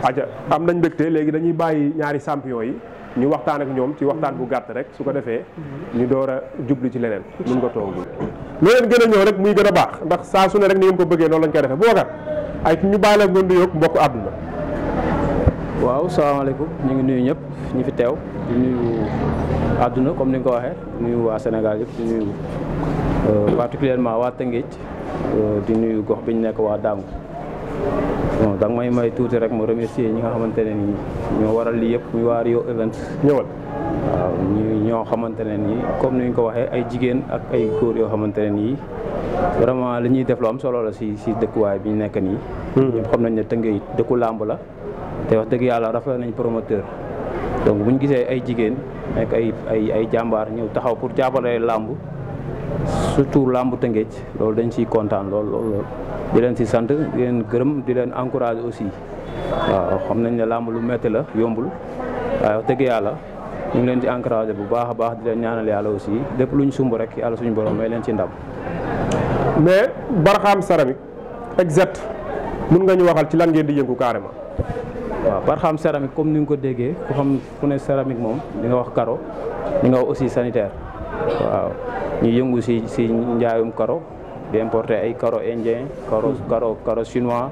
aja am nañ mbégte léegi dañuy bàyyi ñaari champion yi ñu waxtaan ak ñoom ci waxtaan bu gàtt rek su ko defee ñu door a jublu ci leneen mun nga toog lu leen gën a ñëw rek muy gën a baax ndax saa su ne rek ni ngeen ko bëggee noonu lañ koy defee Boubacar ay ñu bàyyi la nga nuyoog mbokku àdduna. waaw salaamaaleykum ñu ngi nuyu ñëpp ñi fi teew di nuyu àdduna comme ni nga ko waxee di nuyu waa Sénégal yëpp di nuyu particulièrement waa Tëngéej di nuyu gox bi ñu nekk waa Dangu. bon da nga may tuuti rek ma remercier ñi nga xamante ne nii ñoo waral lii yëpp muy waa Rio Events. ñëwal. waaw ñoo xamante ne nii comme ni ñu ko waxee ay jigéen ak ay góor yoo xamante ne nii vraiment li ñuy def lu am solo la si dëkkuwaay bi ñu nekk nii. ñëpp xam nañ ne Tëngéej dëkku làmb la te wax dëgg yàlla rafet nañ promoteur donc bu ñu gisee ay jigéen nekk ay jàmbaar ñëw taxaw pour jàppale làmb surtout làmb Tëngéej loolu dañ ciy kontaan lool. di leen ci sant di leen gërëm di leen encourager aussi waaw xam nañ ne làmb lu metti la yombul waaye wax dëgg yàlla ñu ngi leen di encourager bu baax a baax di leen ñaanal yàlla aussi lépp lu ñu sumb rek yàlla suñu borom may leen ci ndam. mais Barham céramique exact mun nga ñu waxal ci lan ngeen di yëngu carrément. waaw Barham céramique comme ni nga ko déggee ku xam ku ne céramique moom di nga wax carreau di nga wax aussi sanitaire waaw ñu yëngu si njaayum karo di importer ay karo indien karo chinois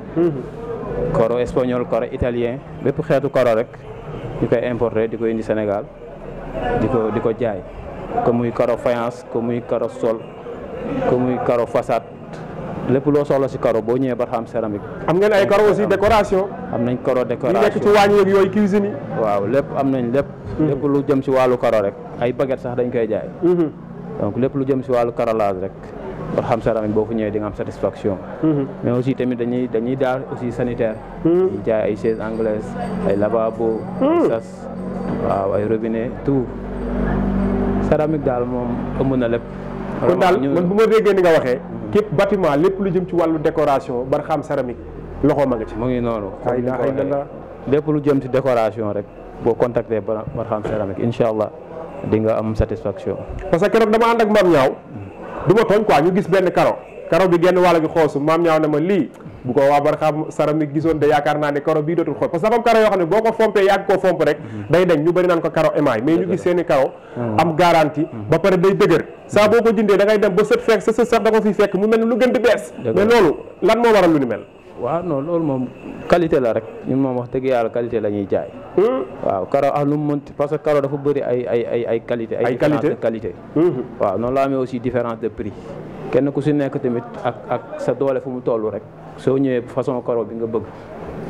karo espagnol karo italien bépp xeetu karo rek ñu koy importer di ko indi Sénégal di ko jaay ko muy karo faïence ko muy karo sol ko muy karo façade lépp loo soxla si karo boo ñëwee Barham céramique. am ngeen ay karo aussi décoration. am nañ karo décoration ñu nekk ci waañ yeeg yooyu cuisine yi. waaw lépp am nañ lépp. lépp lu jëm si wàllu karo rek ay baguette sax dañ koy jaay. donc lépp lu jëm si wàllu carrelage rek Barham céramique boo fu ñëwee di nga am satisfaction. mais aussi tamit dañuy daal aussi sanitaire. dañuy jaay ay chaises anglaises ay lavabo. ay sas waaw ay robinet tout céramique daal moom ëmb na lépp. kon daal man bu ma déggee ni nga waxee. képp bâtiment lépp lu jëm ci wàllu décoration Barham céramique loxo ma nga ci. mu ngi noonu. lépp lu jëm ci décoration rek boo contacter Barham céramique incha allah di nga am satisfaction. parce que keroog dama ànd ak maam ñaaw du ma tooñ quoi ñu gis benn karo bi genn wàll gi xoosu maam ñaaw ne ma lii bu ko waa Barham céramique gisoon de yaakaar naa ne karo bii dootul xool parce que dafa am karo yoo xam ne boo ko fompee yàgg koo fomp rek day dañ ñu bëri naan ko karo émail mais ñu gis seeni karo am garantie ba pare day dëgër saa boo ko jëndee da ngay dem ba sët fekk sa sët sax da ko fi fekk mu mel ni lu gën di bees mais loolu lan moo waral lu ni mel waaw non loolu moom qualité la rek ñun moom wax dëgg yàlla qualité la ñuy jaay waaw karo ak lu mu mënti parce que karo dafa bëri ay qualité ay différence de qualité waaw noonu la amee aussi différence de prix kenn ku si nekk tamit ak sa doole fu mu toll rek soo ñëwee façon karo bi nga bëgg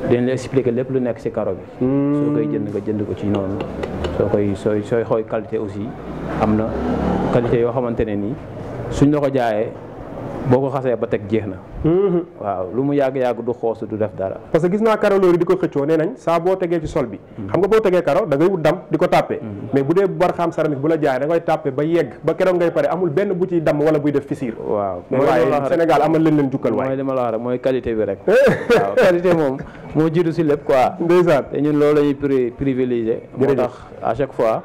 dañ la expliquer lépp lu nekk si karo bi soo koy jënd nga jënd ko ci noonu sooy xooy qualité aussi am na qualité yoo xamante ne nii suñ la ko jaayee boo ko xasee ba teg jeex na waaw lu mu yàgg-yàgg du xoosu du def dara parce que gis naa karo loolu di ko xëccoo nee nañ saa boo tegee ci sol bi xam nga boo tegee karo da ngay wut dam di ko tàppe mais bu dee Barham céramique bu la jaay da ngay tàppe ba yegg ba keroog ngay pare amul benn bu ciy damm wala buy def fissure waaw mais waaye Sénégal amal leen jukkal waaye mooy li ma la wax rek mooy qualité bi rek waaw qualité moom moo jiitu si lépp quoi ndeysaan te ñun loolu la ñuy privilégié moo tax à chaque fois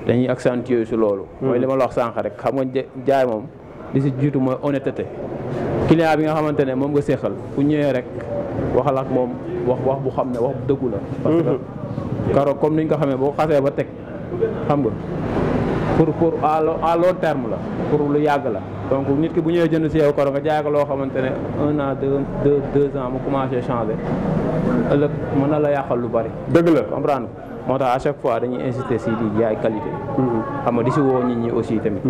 dañuy accentuer si loolu mooy li ma la wax sànq rek xam nga jaay moom li si jiitu mooy honnêteté client bi nga xamante ne moom nga séexal bu ñëwee rek waxal ak moom wax bu xam ne wax bu dëggu la parce que karo comme niñ ko xamee boo xasee ba teg xam nga pour à long terme la pour lu yàgg la donc nit ki bu ñëwee jënd si yow karo nga jaay ko loo xamante ne 1 an 2 ans mu commencé changer ëllëg mën na la yàqal lu bari dëgg la comprendre moo tax à chaque fois dañuy insister si di jaay qualité xam nga di si woo nit ñi aussi tamit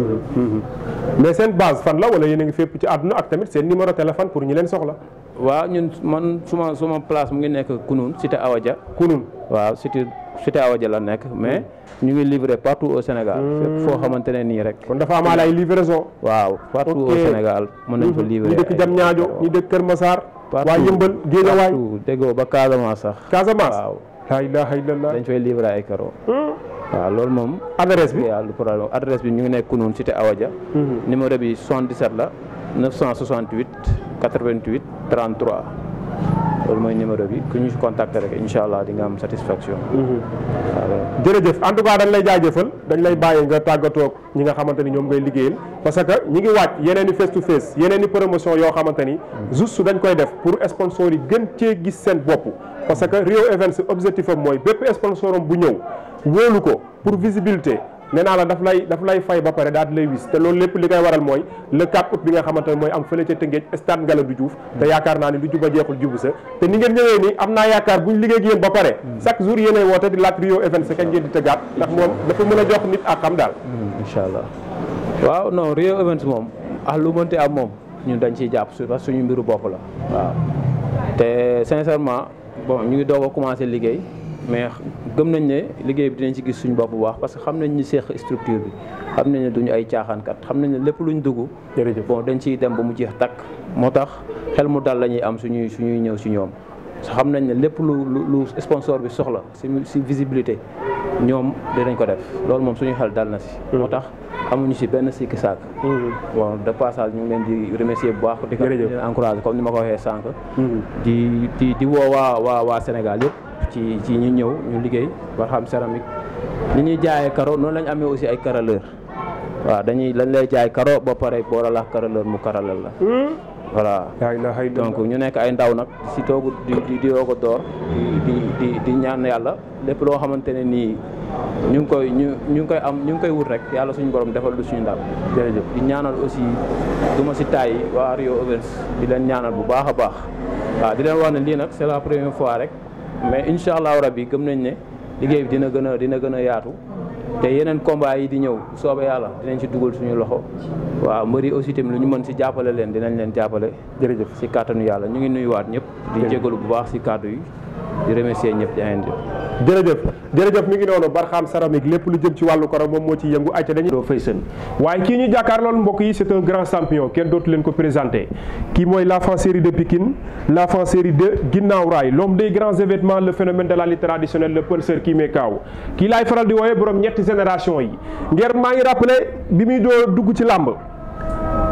mais seen base fan la wala yéen a ngi fépp ci àdduna ak tamit seen numéro téléphone pour ñi leen soxla waaw ñun man suma place mu ngi nekk Kounoune cité Awadja Kounoune waaw cité Awadja la nekk mais ñu ngi livrer partout au Sénégal fépp foo xamante ne nii rek kon dafa amaale ay livraison waaw partout au Sénégal mën nañ fa livrer ñi dëkk Diamniadio ñi dëkk Kër Massar waa Yëmbal Guédiawaye déggoo ba Casamance sax Casamance waaw la ilaha illallah dañ fay livrer ay karo waaw loolu moom adresse bi lu problème adresse bi ñu ngi nekk Kounoune cité Awadja numéro bi 77 la 968 88 33 loolu mooy numéro bi ku ñu contacter rek incha allah di nga am satisfaction jërëjëf en tout cas dañ lay jaajëfal dañ lay bàyyi nga tàggatoo ñi nga xamante ni ñoom ngay liggéeyal parce que ñi ngi wàcc yeneen i face to face yeneen i promotion yoo xamante ni juste dañ koy def pour sponsor yi gën cee gis seen bopp parce que Rio Events objectif am mooy bépp sponsoram bu ñëw wóolu ko pour visibilité nee naa la daf lay fay ba pare daal di lay wis te loolu lépp li koy waral mooy le 4 août bi nga xamante ne mooy am fële ca Tëngéej stade Ngalandou Diouf te yaakaar naa ni lu juba jeexul jubu sa te ni ngeen ñëwee nii am naa yaakaar buñ liggéey ak yéen ba pare chaque jour yéenay woote di laaj Rio Events kañ ngeen di tëggaat ndax moom dafa mën a jox nit ak xam daal incha allah waaw non Rio Events moom lu mënti am moom ñun dañ ciy jàpp parce que suñu mbiru bopp la waaw te sincèrement bon ñu ngi doog a commencé liggéey mais gëm nañ ne liggéey bi dinañ ci gis suñu bopp bu baax parce que xam nañ ñi seex structure bi xam nañ ne duñu ay caaxaankat xam nañ ne lépp luñ dugg bon dañ ciy dem ba mu jeex takk moo tax xel mu dal la ñuy am suñuy ñëw si ñoom xam nañ ne lépp lu sponsor bi soxla si visibilité ñoom dinañ ko def loolu moom suñu xel dal na si moo tax amuñu si benn sikki saak bon de passage ñu ngi leen di remercier bu baax di ko leen encouragé comme ni ma ko waxee sànq di woo waa Sénégal yëpp ci ñu ñëw ñu liggéey Barham céramique ni ñuy jaayee karo noonu lañ amee aussi ay carreleur waaw lañ lay jaay karo ba pare boole la karaleur mu karalal la voilà donc ñu nekk ay ndaw nag si toogu di yoo ko door di ñaan yàlla lépp loo xamante ne nii ñu ngi koy wut rek yàlla suñu borom defal lu suñu ndam jërëjëf di ñaanal aussi duma si taay waa Rio Events di leen ñaanal bu baax a baax waaw di leen wax ne lii nag c'est la première fois rek mais incha allahu rabbi gëm nañ ne liggéey bi dina gën a yaatu te yeneen combat yi di ñëw soobee yàlla dinañ ci dugal suñu loxo waaw mbëri aussi tamit lu ñu mën si jàppale leen dinañ leen jàppale jërëjëf si kàttanu yàlla ñu ngi nuyuwaat ñëpp di jégalu bu baax si kàddu yi di remercier ñëpp jërëjëf mi ngi noonu Barham céramique lépp lu jëm ci wàllu koro moom moo ci yëngu ayca dañu doo fay sën waaye kii ñu jàkkaar loolu mbokk yi c'est un grand champion kenn dootu leen ko présenté kii mooy l'enfant série de Pikine l'enfant série de Guinaw Rail l'homme des grands événements le phénomène de la lutte traditionnelle le penseur kii mee kaaw kii laay faral di wooyee borom ñetti génération yi ngir maa ngi rappelé bi muy doo dugg ci làmb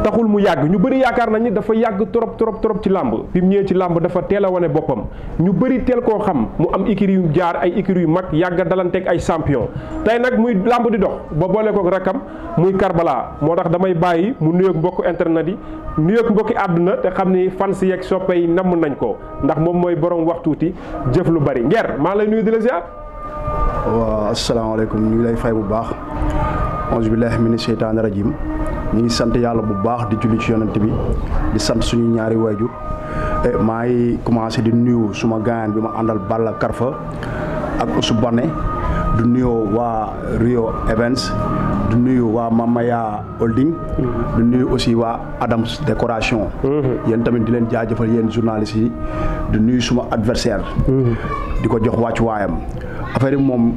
taxul mu yàgg ñu bëri yaakaar nañ ni dafa yàgg trop ci làmb bi mu ñëwee ci làmb dafa teel a wane boppam ñu bëri teel koo xam mu am écurie yu jaar ay écurie yu mag yàgg dalanteeg ay champion tey nag muy làmb di dox ba boole ko rakkam muy Karbala moo tax damay bàyyi mu nuyoog mbokku internet yi nuyoog mbokki àdduna te xam ni fans yeeg soppe yi namm nañ ko ndax moom mooy borom wax tuuti jëf lu bëri Nguer maa lay nuyu di la ziar. waaw asalaamaaleykum ñu ngi lay fay bu baax auzu billaahi mina sheytaani rajim ñu ngi sant yàlla bu baax di julli ci yonent bi di sant suñu ñaari waajur maa ngi commencé di nuyu suma gaayan bi ma àndal Balla Karfa ak Ousou Bane du nuyoo waa Rio Events du nuyu waa Mamaya Holding du nuyu aussi waa Adams décoration yéen tamit di leen jaajëfal yéen journalistes yi du nuyu suma adversaire di ko jox wàccu waayam affaire yi moom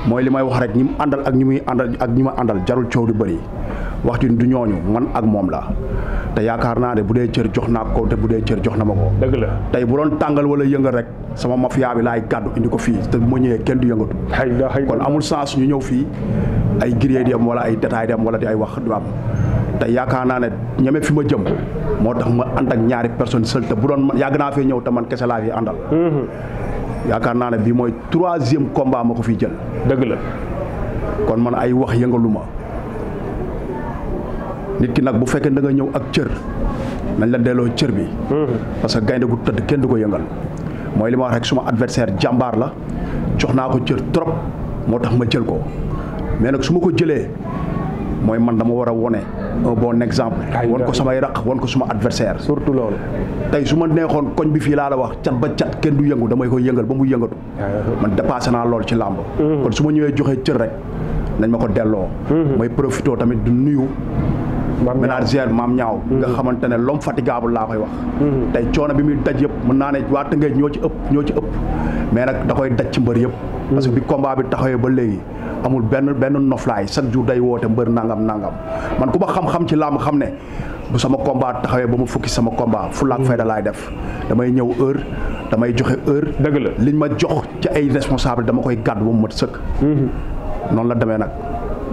mooy li may wax rek ñi mu àndal ak ñi muy àndal ak ñi ma àndal jarul coow di bëri wax ji du ñooñu man ak moom la te yaakaar naa ne bu dee cër jox naa ko te bu dee cër jox na ma ko. dëgg la tey bu doon tàngal wala yëngal rek sama mafia bi laay gàddu indi ko fii te bu ma ñëwee kenn du yëngatu. kon amul sens ñu ñëw fii ay grillé di am wala ay détail di am wala di ay wax du am te yaakaar naa ne ñeme fi ma jëm moo tax ma ànd ak ñaari personnes seul te bu doon yàgg naa fee ñëw te man kese laa fi àndal. yaakaar naa ne bii mooy 3e combat ma ko fiy jël. dëgg la kon man ay wax yëngalu ma nit ki nag bu fekkee da nga ñëw ak cër nañ la delloo cër bi. parce que gaynde gu tëdd kenn du ko yëngal mooy li ma wax rek suma adversaire jàmbaar la jox naa ko cër trop moo tax ma jël ko mais nag su ma ko jëlee mooy man dama war a wone un bon exemple. won ko samay raq won ko suma adversaire. surtout loolu. tey su ma neexoon koñ bi fii laa la wax cat ba cat kenn du yëngu damay koy yëngal ba mu yëngatu. man dépassé naa loolu ci làmb. kon su ma ñëwee joxee cër rek nañ ma ko delloo. may profité tamit du nuyu. ménagère maam ñaaw nga xamante ne l'homme fatigable laa koy wax. tey coono bi muy daj yëpp mën naa ne waa Tëngéej ñoo ci ëpp mais nag da koy daj ci mbër yëpp. parce que bi combat bi taxawee ba léegi amul benn noflaay chaque jour day woote mbër nangam man ku ma xam-xam ci làmb xam ne bu sama combat taxawee ba mu fukki sama combat fulla ak fayda laay def damay ñëw heure damay joxe heure. dëgg la liñ ma jox ci ay responsable dama koy gàddu ba mu mat sëkk. noonu la demee nag.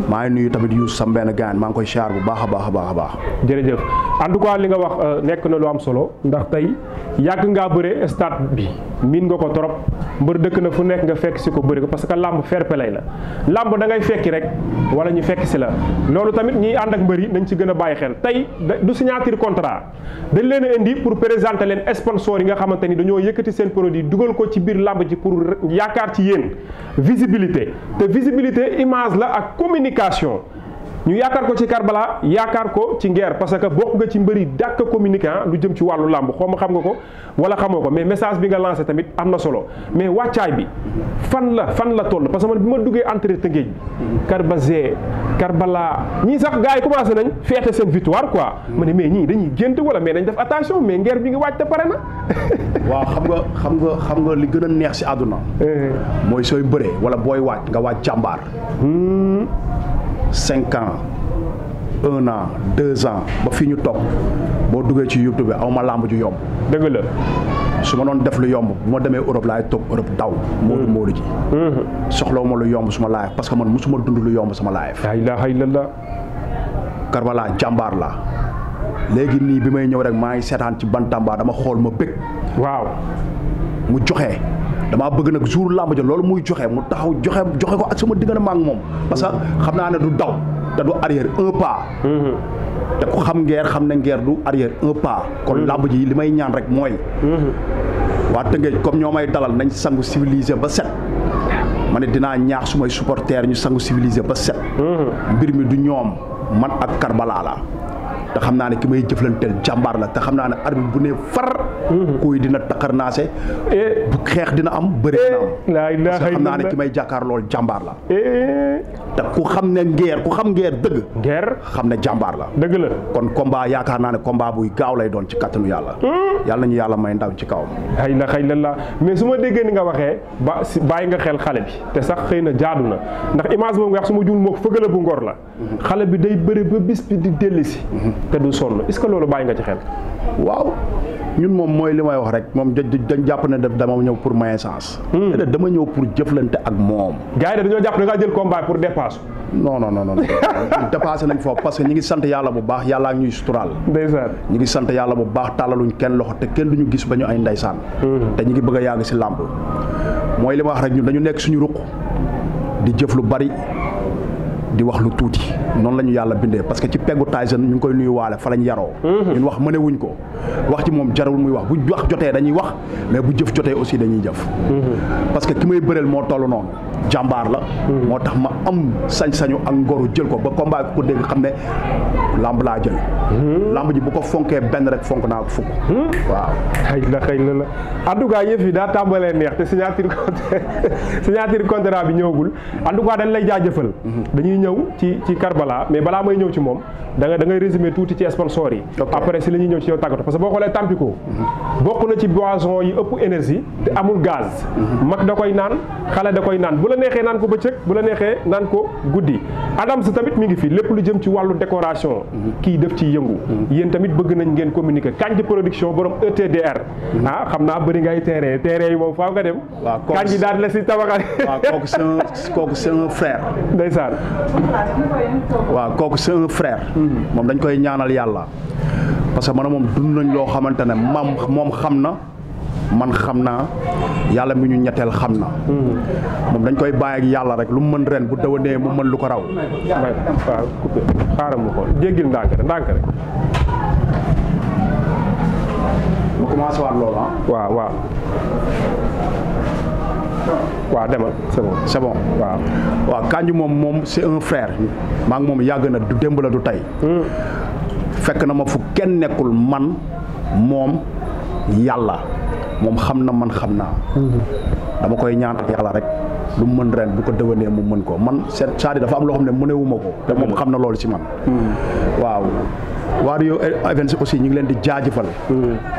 maa ngi nuyu tamit Youssou sam benn gaan maa ngi koy siyaar bu baax a baax. jërëjëf en tout cas li nga wax nekk na lu am solo ndax tey yàgg ngaa bëre stade bi miin nga ko trop mbër dëkk na fu nekk nga fekk si ko bëri ko parce que làmb fair play la làmb da ngay fekki rek wala ñu fekk si la loolu tamit ñiy ànd ak mbër yi nañ ci gën a bàyyi xel tey du signature contrat dañ leen a indi pour présenter leen sponsor yi nga xamante ni dañoo yëkkati seen produit dugal ko ci biir làmb ji pour yaakaar ci yéen visibilité te visibilité image la ak communication ñu yaakaar ko ci Karbala yaakaar ko ci Nguer parce que bokk nga ci mbëri dàkk communicant lu jëm ci wàllu làmb xaw ma xam nga ko wala xamoo ko mais message bi nga lancé tamit am na solo mais wàccaay bi fan la toll parce que man bi ma duggee entrée Tëngéej bi Karbala ñii sax gars yi commencé nañ feete seen victoire quoi ma ne mais ñii dañuy gént wala mais dañ def attention mais Nguer bi ngi wàcc te pare na. waaw xam nga li gën a neex si àdduna mooy sooy bëree wala booy wàcc nga wàcc jàmbaar. 5 ans 1 an 2 ans ba fii ñu toog boo duggee ci YouTube bi aw ma làmb ju yomb. dëgg la su ma doon def lu yomb bu ma demee Europe laay toog Europe daw. Moodu ji. soxlawu ma lu yomb suma live parce que man musuma dund lu yomb sama live. la ilaha illallah. Karbala jàmbaar la léegi nii bi may ñëw rek maa ngi seetaan ci Bantamba dama xool ma bëgg. waaw mu joxe. damaa bëgg nag jour làmb ja loolu muy joxe mu taxaw joxe ko ak sama diggante ma ak moom parce que xam naa ne du daw te du arrière un pas. te ku xam Nguer xam ne Nguer du arrière un pas. kon làmb ji li may ñaan rek mooy. waa Tëngéej comme ñoo may dalal nañ sangu civilisé ba set. ma ne dinaa ñaax sumay supporters ñu sangu civilisé ba set. mbir mi du ñoom man ak Karbala la. te xam naa ne ki may jëflanteel jàmbaar la te xam naa ne arbitre bu ne far. kuy dina takkar naase. bu xeex dina am bëri dina am. parce que xam naa ne ki may jàkkaar lool jàmbaar la. te ku xam ne Nguer ku xam Nguer dëgg. Nguer xam ne jàmbaar la. dëgg la kon combat yaakaar naa ne combat buy gaaw lay doon ci kattanu yàlla. yàlla nañu yàlla may ndaw ci kawam. xëy la mais su ma déggee ni nga waxee bàyyi nga xel xale bi te sax xëy na jaadu na ndax image boobu nga wax su ma juul moo fëgala bu ngor la. xale bi day bëri ba bis bi di dellusi. te du sonn est-ce que loolu bàyyi nga ci xel. waaw ñun moom mooy li may wax rek moom dañ jàpp ne dama ñëw pour maye sens. dama ñëw pour jëflante ak moom. gars yi dañoo jàpp da ngaa jël combat pour dépasse. non dépassé nañ foofu parce que ñi ngi sant yàlla bu baax yàlla ak ñuy suturaal. ndeysaan ñi ngi sant yàlla bu baax tàllaluñ kenn loxo te kenn duñu gis ba ñu ay ndeysaan. te ñi ngi bëgg a yàgg si làmb mooy li ma wax rek ñun dañu nekk suñu ruq di jëf lu bari di wax lu tuuti noonu la ñu yàlla bindee parce que ci peggu Tyson ñu ngi koy nuyu waale fa lañ yaroo. ñun wax mënewuñ ko wax ci moom jarul muy wax bu wax jotee dañuy wax mais bu jëf jotee aussi dañuy jëf. parce que ki may bëreel moo toll noonu jàmbaar la. moo tax ma am sañ-sañu ak ngoru jël ko ba combat ko dégg xam ne lamb laa jël. lamb ji bu ko fonkee benn rek fonk naa ko fukk. waaw. xëy la en tout cas yëf yi daa tàmbalee neex te signature contrat bi ñëwagul en tout cas dañ lay jaajëfal. dañuy ñëw ci Karbala mais balaa may ñëw ci moom da ngay résumé tuuti ci sponsor yi. après si la ñuy ñëw ci yow tàggatu parce que boo xoolee Tampico. bokk na ci boisson yi ëpp énergie te amul gaz. mag da koy naan xale da koy naan bu la neexee naan ko bëccëg bu la neexee naan ko guddi. Adams tamit mi ngi fi lépp lu jëm ci wàllu décoration. kii def ci yëngu. yéen tamit bëgg nañ ngeen communiquer Kandji production borom ETDR. xam naa bëri ngay terrain yi moom faaw nga dem. waaw kooku Kandji daal la si tabaxal. waaw kooku c'est un frère. ndeysaan. waaw kooku c'est un frère. moom dañ koy ñaanal yàlla parce que man moom dund nañ loo xamante ne moom xam na man xam naa yàlla mi ñu ñetteel xam na. moom dañ koy bàyyi ak yàlla rek lu mu mën ren bu déwénee mu mën lu ko raw. waaw coupé xaaral ma xool jéggil ndànk rek. mu commencé waat loolu waaw. waaw demal c'est bon waaw Kandji moom c'est un frère maa ngi moom yàgg na du démb la du tey. fekk na ma fu kenn nekkul man moom yàlla moom xam na man xam naa. dama koy ñaan yàlla rek lu mu mën ren bu ko déwénee mu mën ko man c'est-à-dire dafa am loo xam ne mënewuma ko te moom xam na loolu ci man. waaw. waa Rio Events aussi ñu ngi leen di jaajëfal.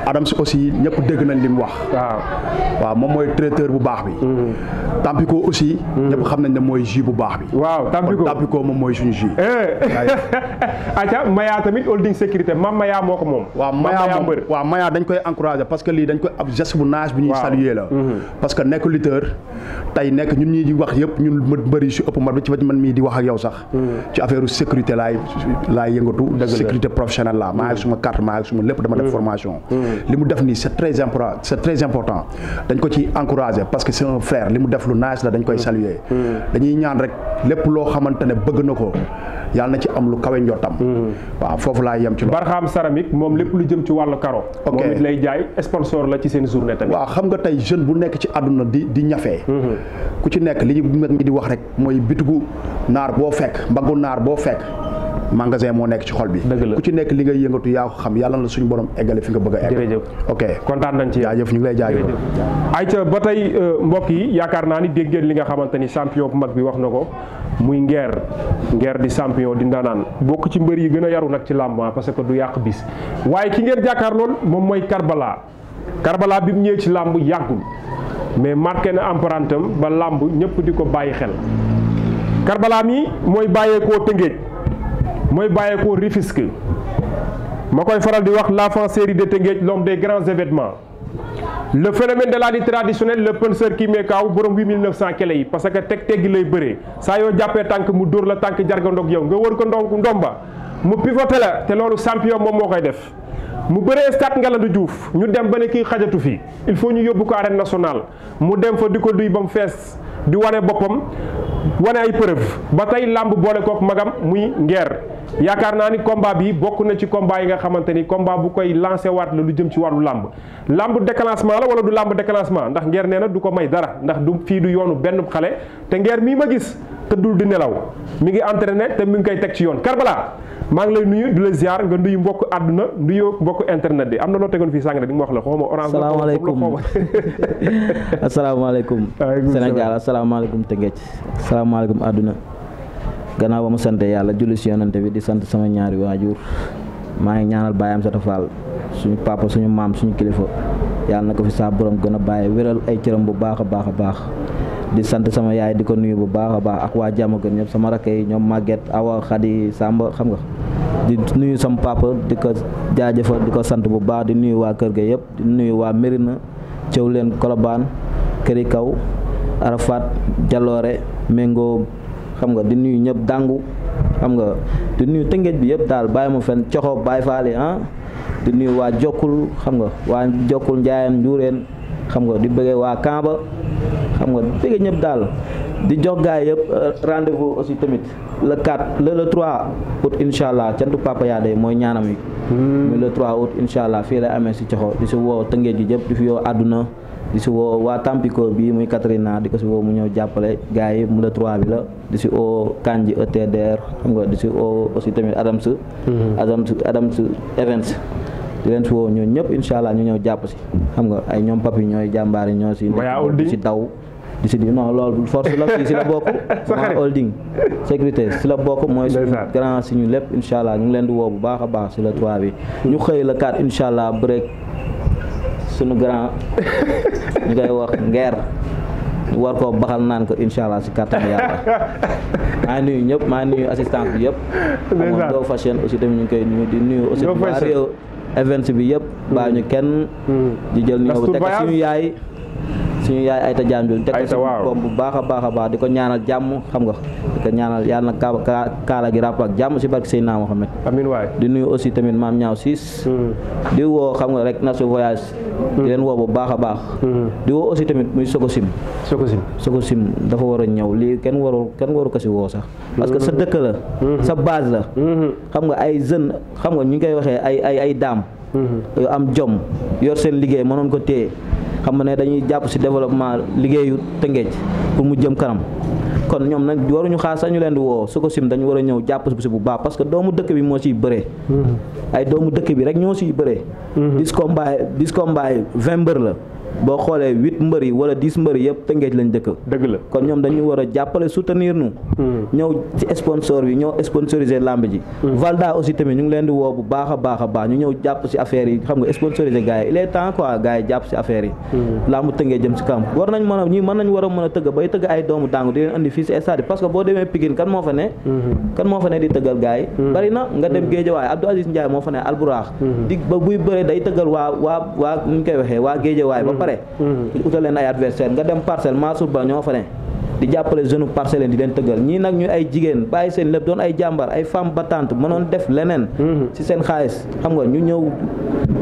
Adams aussi ñëpp dégg nañ li mu wax. waaw moom mooy traiteur bu baax bi. Tampico aussi. ñëpp xam nañ ne mooy jus bu baax bi. waaw Tampico moom mooy suñu jus. aca Maya tamit holding sécurité mam Maya moo ko moom. waaw Maya dañ koy encourager parce que lii dañ koy ab geste bu naaj bu ñuy saluer la. parce que nekk lutteur tey nekk ñun ñii di wax yëpp ñun mbëri si ëpp ma ci man mii di wax ak yow sax. ci affaire sécurité laay yëngatu. sécurité professionnel la maa ngi suma carte maa ngi suma lépp dama def formation. li mu def nii c'est très important dañ ko ci encourager parce que c'est un frère li mu def lu nice la dañ koy saluer. dañuy ñaan rek lépp loo xamante ne bëgg na ko yàlla na ci am lu kawe njottam. waaw foofu laa yem ci loolu. Barham Céramique moom lépp lu jëm ci wàllu karo. moom it lay jaay sponsor la ci seen journée tamit. waaw xam nga tey jeune bu nekk ci àdduna di ñafee. ku ci nekk li ñu di wax rek mooy bitigu naar boo fekk mbaggu naar boo fekk. magasin moo nekk ci xol bi. ku ci nekk li ngay yëngatu yaa ko xam yàlla na suñu borom eggale fi nga bëgg a egg. jërëjëf ok kontaan nañ ci jaajëf ñu ngi lay jaajëf. ayca ba tey mbokk yi yaakaar naa ni dégg ngeen li nga xamante ni champion bu mag bi wax na ko muy Nguer di champion di ndaanaan bokk ci mbër yi gën a yaru nag ci làmb parce que du yàq bis waaye ki ngeen jàkkaar lool moom mooy Karbala bi mu ñëwee ci làmb yàggul mais marqué na empreinte am ba làmb ñëpp di ko bàyyi xel Karbala mi mooy bàyyeekoo Tëngéej mooy bàyyeekoo Rufisque ma koy faral di wax l'enfant série de Tëngéej l'homme des grands événements le phénomène de la lutte traditionnelle le penseur qui met KO borom 8900 kele yi parce que teggi lay bëree saa yoo jàppee tànk mu dóor la tànk jargandog yow nga wër ko ndomba mu pivoté la te loolu champion moom moo koy def mu bëree stade Ngalandou Diouf ñu dem ba ne kii xajatu fi il faut ñu yóbbu ko arène nationale mu dem fa di ko duy ba mu fees di wane boppam wane ay preuve ba tey làmb boole kook magam muy Nguer yaakaar naa ni combat bi bokk na ci combat yi nga xamante ni combat bu koy lancé waat la lu jëm ci wàllu làmb déclenchement la wala du làmb déclenchement ndax Nguer nee na du ko may dara ndax du fii du yoonu benn xale te Nguer mii ma gis tëddul di nelaw mi ngi entraîné te mi ngi koy teg ci yoon Karbala maa ngi lay nuyu di la ziar nga nuyu mbokk àdduna nuyu mbokk internet bi am na loo tegoon fii sànq rek di ma wax la xaw ma orange. salaamaaleykum asalaamaaleykum Sénégal asalaamaaleykum Tëngéej asalaamaaleykum àdduna gannaaw ba mu sant yàlla julli si yonante bi di sant sama ñaari waajur maa ngi ñaanal Baye Amsata Fall suñu papa suñu maam suñu kilifa yàlla na ko fi saa borom gën a bàyyi wéral ay cëram bu baax a baax a baax di sant sama yaay di ko nuyu bu baax a baax ak waa jàmm gën ñëpp sama rakk yi ñoom Maguette Awa Khady Samba xam nga di nuyu sama papa di ko jaajëfal di ko sant bu baax di nuyu waa kër ga yëpp di nuyu waa Mérina Thiawlène Colobane Këri Kaw Arafat Jaloore Mengo xam nga di nuyu ñëpp dàngu xam nga di nuyu Tëngéej bi yëpp daal bàyyi ma fenn coxo Baye Faale di nuyu waa Jokkul xam nga waa Jokkul Njaayeen Njuureen xam nga di bëggee waa Kamba xam nga di bëggee ñëpp daal di jox gaay yëpp rendez-vous aussi tamit le 4 le 3 août incha allah cantu Papa Yade mooy ñaanam yi muy le 3 août incha allah fii lay amee si coxo di si woo Tëngéej ji yëpp di fi woo àdduna di si woo waa Tampico bi muy Katrina di ko si woo mu ñëw jàppale gars yi mu le 3 bi la di si woo Kanji ETDR xam nga di si woo aussi tamit Adams Events di leen si woo ñoo ñëpp incha allah ñu ñëw jàpp si xam nga ay ñoom papi ñooy jàmbaar yi ñoo si di si daw di si di non loolu force la fii si la bokk waa holding sécurité si la bokk mooy suñu grand si ñu lépp incha allah ñu ngi leen di woo bu baax a baax si le 3 bi ñu xëy la 4 incha allah break suñu grand ñu koy wax Nguer war koo baxal naan ko incha allah si kàttan yàlla maa ngi nuyu ñëpp maa ngi nuyu assistance bi yëpp amoon doo fashion aussi tamit ñu ngi koy nuyu di nuyu aussi waa réew events bi yëpp bàyyi ñu kenn di jël nuyoo bu teg suñu yaay Ayta Diagne teg ko suñu bopp bu baax a baax di ko ñaanal jàmm xam nga di ko ñaanal yàlla na kaala gi ràpp ak jàmm si barke Seydina Mohamed amiin waay di nuyu aussi tamit maam ñaaw siis di woo xam nga rek na su voyage di leen woo bu baax a baax di woo aussi tamit muy Sococim dafa war a ñëw lii kenn waru ko si woo sax parce que sa dëkk la sa base la xam nga ay jeunes xam nga ñu ngi koy waxee ay daam yu am jom yor seen liggéey mënoon ko téye xam nga ne dañuy jàpp si développement liggéeyu Tëngéej pour mu jëm kanam kon ñoom nag waruñu xaar sax ñu leen di woo Sococim dañu war a ñëw jàpp si bu baax parce que doomu dëkk bi moo siy bëree ay doomu dëkk bi rek ñoo siy bëree 10 combat 20 mbër la boo xoolee 8 mbër yi wala 10 mbër yi yëpp Tëngéej lañ dëkk dëgg la kon ñoom dañu war a jàppale soutenir nu ñëw ci sponsor bi ñëw sponsoriser lamb ji Valda aussi tamit ñu ngi leen di woo bu baax a baax ñu ñëw jàpp si affaire yi xam nga sponsoriser gars yi il est temps quoi gars yi jàpp si affaire yi lamb Tëngéej jëm si kam war nañ mën nañ war a mën a tëgg bay tëgg ay doomu dàngu di leen andi fii si stade parce que boo demee Pikine kan moo fa ne di tëggal gars yi bari na nga dem Géejawaay Abdou Aziz Ndiaye moo fa ne Alburax di ba buy bëree day tëggal waa ñu koy waxee waa Géejawaay ba pare utal leen ay adversaire nga dem Parcelles Mansour Ba ñoo fa ne di jàppale jeune Parcelles di leen tëggal ñii nag ñu ay jigéen bàyyi seen lépp doon ay jàmbar ay femme battante mënoon def leneen ci seen xaalis xam nga ñu ñëw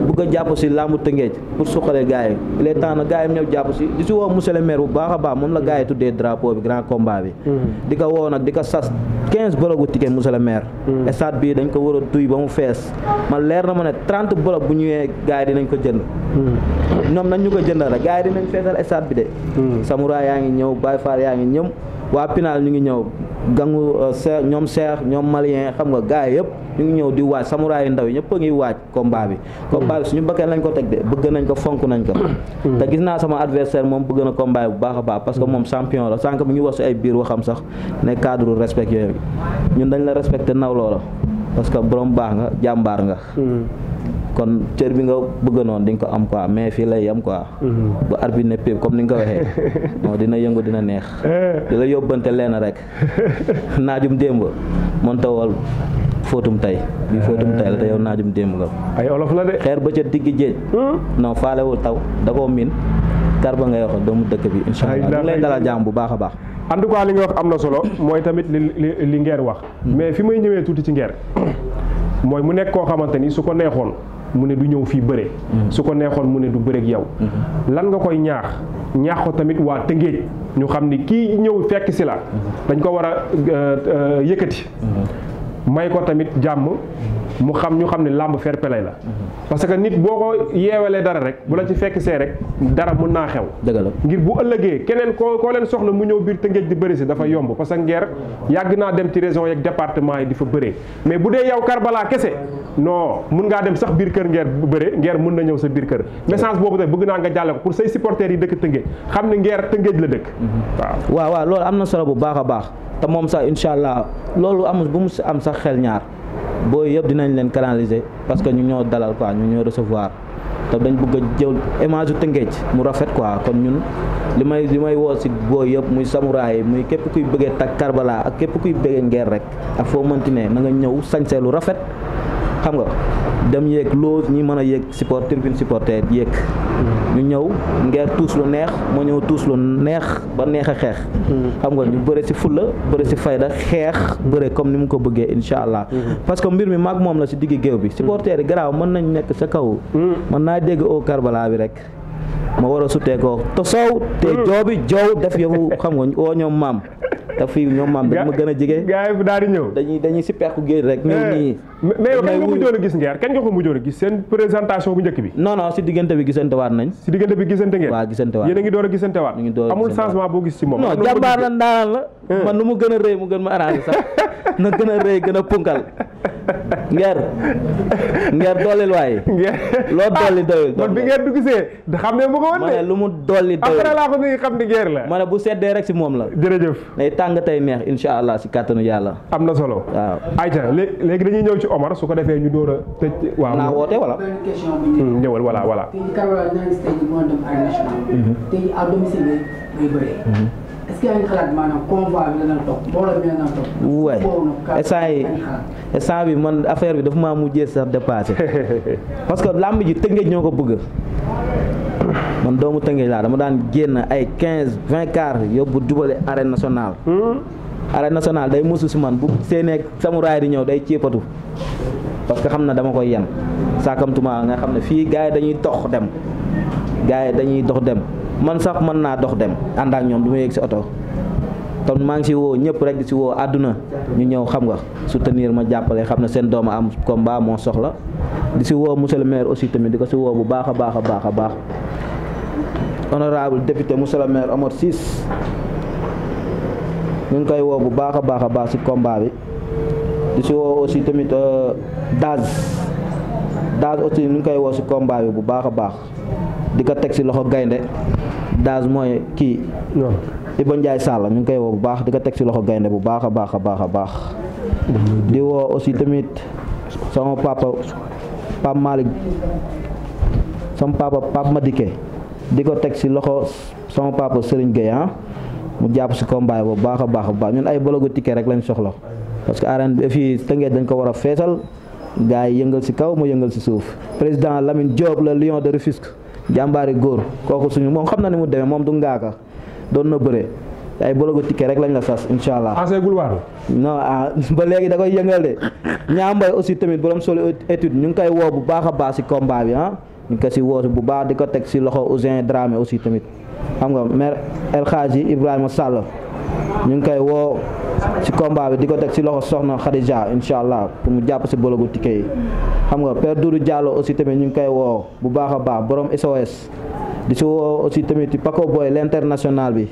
bëgg a jàpp si làmbu Tëngéej pour suqale gars yi il est temps na gars yi ñëw jàpp si di si woo monsieur le maire bu baax a baax moom la gars yi tuddee drapeau bi grand combat bi di ko woo nag di ko sas 15 bologu ticket monsieur le maire stade bii dañ ko war a duy ba mu fees man leer na ma ne 30 bolog bu ñëwee gars yi dinañ ko jënd ñoom nañ ñu ko jëndal rek gars yi dinañ feesal stade bi de Samoura yaa ngi ñëw Baye Fall yaa ngi ñëw waa Pinal ñu ngi ñëw gangu ñoom Cheikh ñoom Malien xam nga gars yi yëpp ñu ngi ñëw di waaj Samoura yu ndaw yi ñëpp a ngi waaj combat bi suñu bakkee lañ ko teg de bëgg nañ ko fonk nañ ko te gis naa sama adversaire moom bëgg na combat bi bu baax a baax parce que moom champion la sànq mi ngi wax si ay biir waxam sax ne cadre respect yooyu ñun dañ la respecté naw loola parce que borom baax nga jàmbaar nga kon cër bi nga bëgg noonu di nga ko am quoi mais fii lay yam quoi bu arbitre ne pépp comme ni nga ko waxee non dina yëngu dina neex di la yóbbante leen rek naajum démb mon tawal fóotum tay bi fóotum tay la te yow naajum démb nga ay olof la de xeer ba ca digg jéej non faalewul taw da koo miin Garba ngay wax doomu dëkk bi incha allah ñu lay dalal jàmm bu baax a baax en tout cas li nga wax am na solo mooy tamit li Nguer wax mais fi may ñëwee tuuti ci Nguer mooy mu nekk koo xamante ni su ko neexoon mu ne du ñëw fii bëre su ko neexoon mu ne du bëre ak yow lan nga koy ñaax ko tamit waa Tëngéej ñu xam ni kii ñëw fekk si la dañ ko war a yëkkati may ko tamit jàmm ñu xam ne làmb fair play la parce que nit boo ko yeewalee dara rek bu la ci fekk see rek dara mun naa xew ngir bu ëllëgee keneen koo leen soxla mu ñëw biir Tëngéej di bëri si dafa yomb parce que Nguer yàgg naa dem ci région yeeg département yi di fa bëree mais bu dee yow Karbala kese non mun ngaa dem sax biir kër Nguer bu bëree Nguer mun na ñëw sa biir kër message boobu tamit bëgg naa nga jàlle ko pour say supporters yi dëkk Tëngéej xam ne Nguer Tëngéej la dëkk waaw loolu am na solo bu baax a baax te moom sax incha allah loolu amul bu mu am sax xel ñaar booy yëpp dinañ leen canaliser parce que ñu ñoo dalal quoi ñu ñoo recevoir te dañ bëgg a jël image yu Tëngéej mu rafet quoi kon ñun li may woo si booy yëpp muy samouraay muy képp kuy bëggee tak Karbala ak képp kuy bëggee Nguer rek ak foo mënti ne na nga ñëw sañsee lu rafet xam nga dem yéeg loos ñi mën a yéeg tribune supporter yéeg ñu ñëw Nguer tuus lu neex moo ñëw tuus lu neex ba neex a xeex xam nga ñu bëre si fulla bëre si fayda xeex bëre comme ni mu ko bëggee incha allah parce que mbir mi maag moom la si diggi géew bi supporter yi garaaw mën nañ nekk sa kaw mën naa dégg au Karbala bi rek ma war a sutee ko te soow te joobi joow def yow xam nga oo ñoom maam te fii ñoom maam dañ ma gën a jege gars yi daal di ñëw dañuy si peeku géej rek ñëw nii mais yow kañ nga mujjoon a gis Nguer kañ nga ko mujjoon a gis seen présentation bu njëkk bi non si diggante bi gisante waat nañ si diggante bi gisante ngeen waaw gisante waat yéen a ngi door a gisante waat amul changement boo gis ci moom non jàmbaar la ndaanaan la man nu mu gën a rëy mu gën ma arrangé sax na gën a rëy gën a punkal Nguer doolil waaye loo dolli doyul man bi Nguer du gisee da xam ne mu ko woon ma ne lu mu dolli doyul après laa ko ni xam ni Nguer la ma ne bu seddee rek si moom la jërëjëf day tàng tey neex insha allah si kàttanu yàlla am na solo waaw ayca léegi dañuy ñëw ci Omar su ko defee ñu door a tëj waaw naa woote wala ñëwal voilà tey ji Karbala ñaa ngi si tey ji mën a dem arène nationale tey ji à domicile ngay bëree est-ce que yaa ngi xalaat maanaam convoi bi la topp mbooloo bi la topp waay instant bi man affaire bi dafa maa mujjee sax dépassé parce que làmb ji Tëngéej ñoo ko bëgg man doomu Tëngéej laa dama daan génn ay 15-20 car yóbbu jubale arène nationale arène nationale day musu si man bu seenee samuraay di ñëw day céepatu parce que xam na dama koy yen saakamtuma nga xam ne fii gars yi dañuy dox dem man sax mën naa dox dem ànd ak ñoom du ma yéeg si oto kon maa ngi si woo ñëpp rek di si woo àdduna ñu ñëw xam nga soutenir ma jàppale xam ne seen dooma am combat moo soxla di si woo monsieur le maire aussi tamit di ko si woo bu baax a baax honorable député monsieur le maire Omar Ciss ñu ngi koy woo bu baax a baax si combat bi di si woo aussi tamit Daz aussi ñu ngi koy woo si combat bi bu baax a baax di ko teg si loxo gaynde Daz mooy kii Iba Ndiaye Sall ñu ngi koy woo bu baax di ko teg si loxo gaynde bu baax a baax di woo aussi tamit sama papa Pape Malick sama papa Pape Madické di ko teg si loxo sama papa Serigne Gueye mu jàpp si combat bu baax a baax ñun ay bologu ticket rek lañ soxla parce que arène bi fii Tëngéej dañ ko war a feesal gars yi yëngal si kaw mu yëngal si suuf président Lamine Diop le lion de Rufisque jàmbaari góor kooku suñu moom xam na ni mu demee moom du ngaaka doon na bëre ay bologu ticket rek lañ la sas incha allah. ancien waaru. non ba léegi da koy yëngal de ñaambay aussi tamit borom solo étude ñu ngi koy woo bu baax a baax si combat bi ñu ngi ko si woo bu baax di ko teg si loxo Ousin Dramé aussi tamit xam nga maire El Hadji Ibrahima Sall ñu ngi koy woo si combat bi di ko teg si loxo Soxna Khadija incha allah pour mu jàpp si bologu ticket yi xam nga Père Doudou Diallo aussi tamit ñu ngi koy woo bu baax a baax borom SOS di si woo aussi tamit Paco Boy l'international bi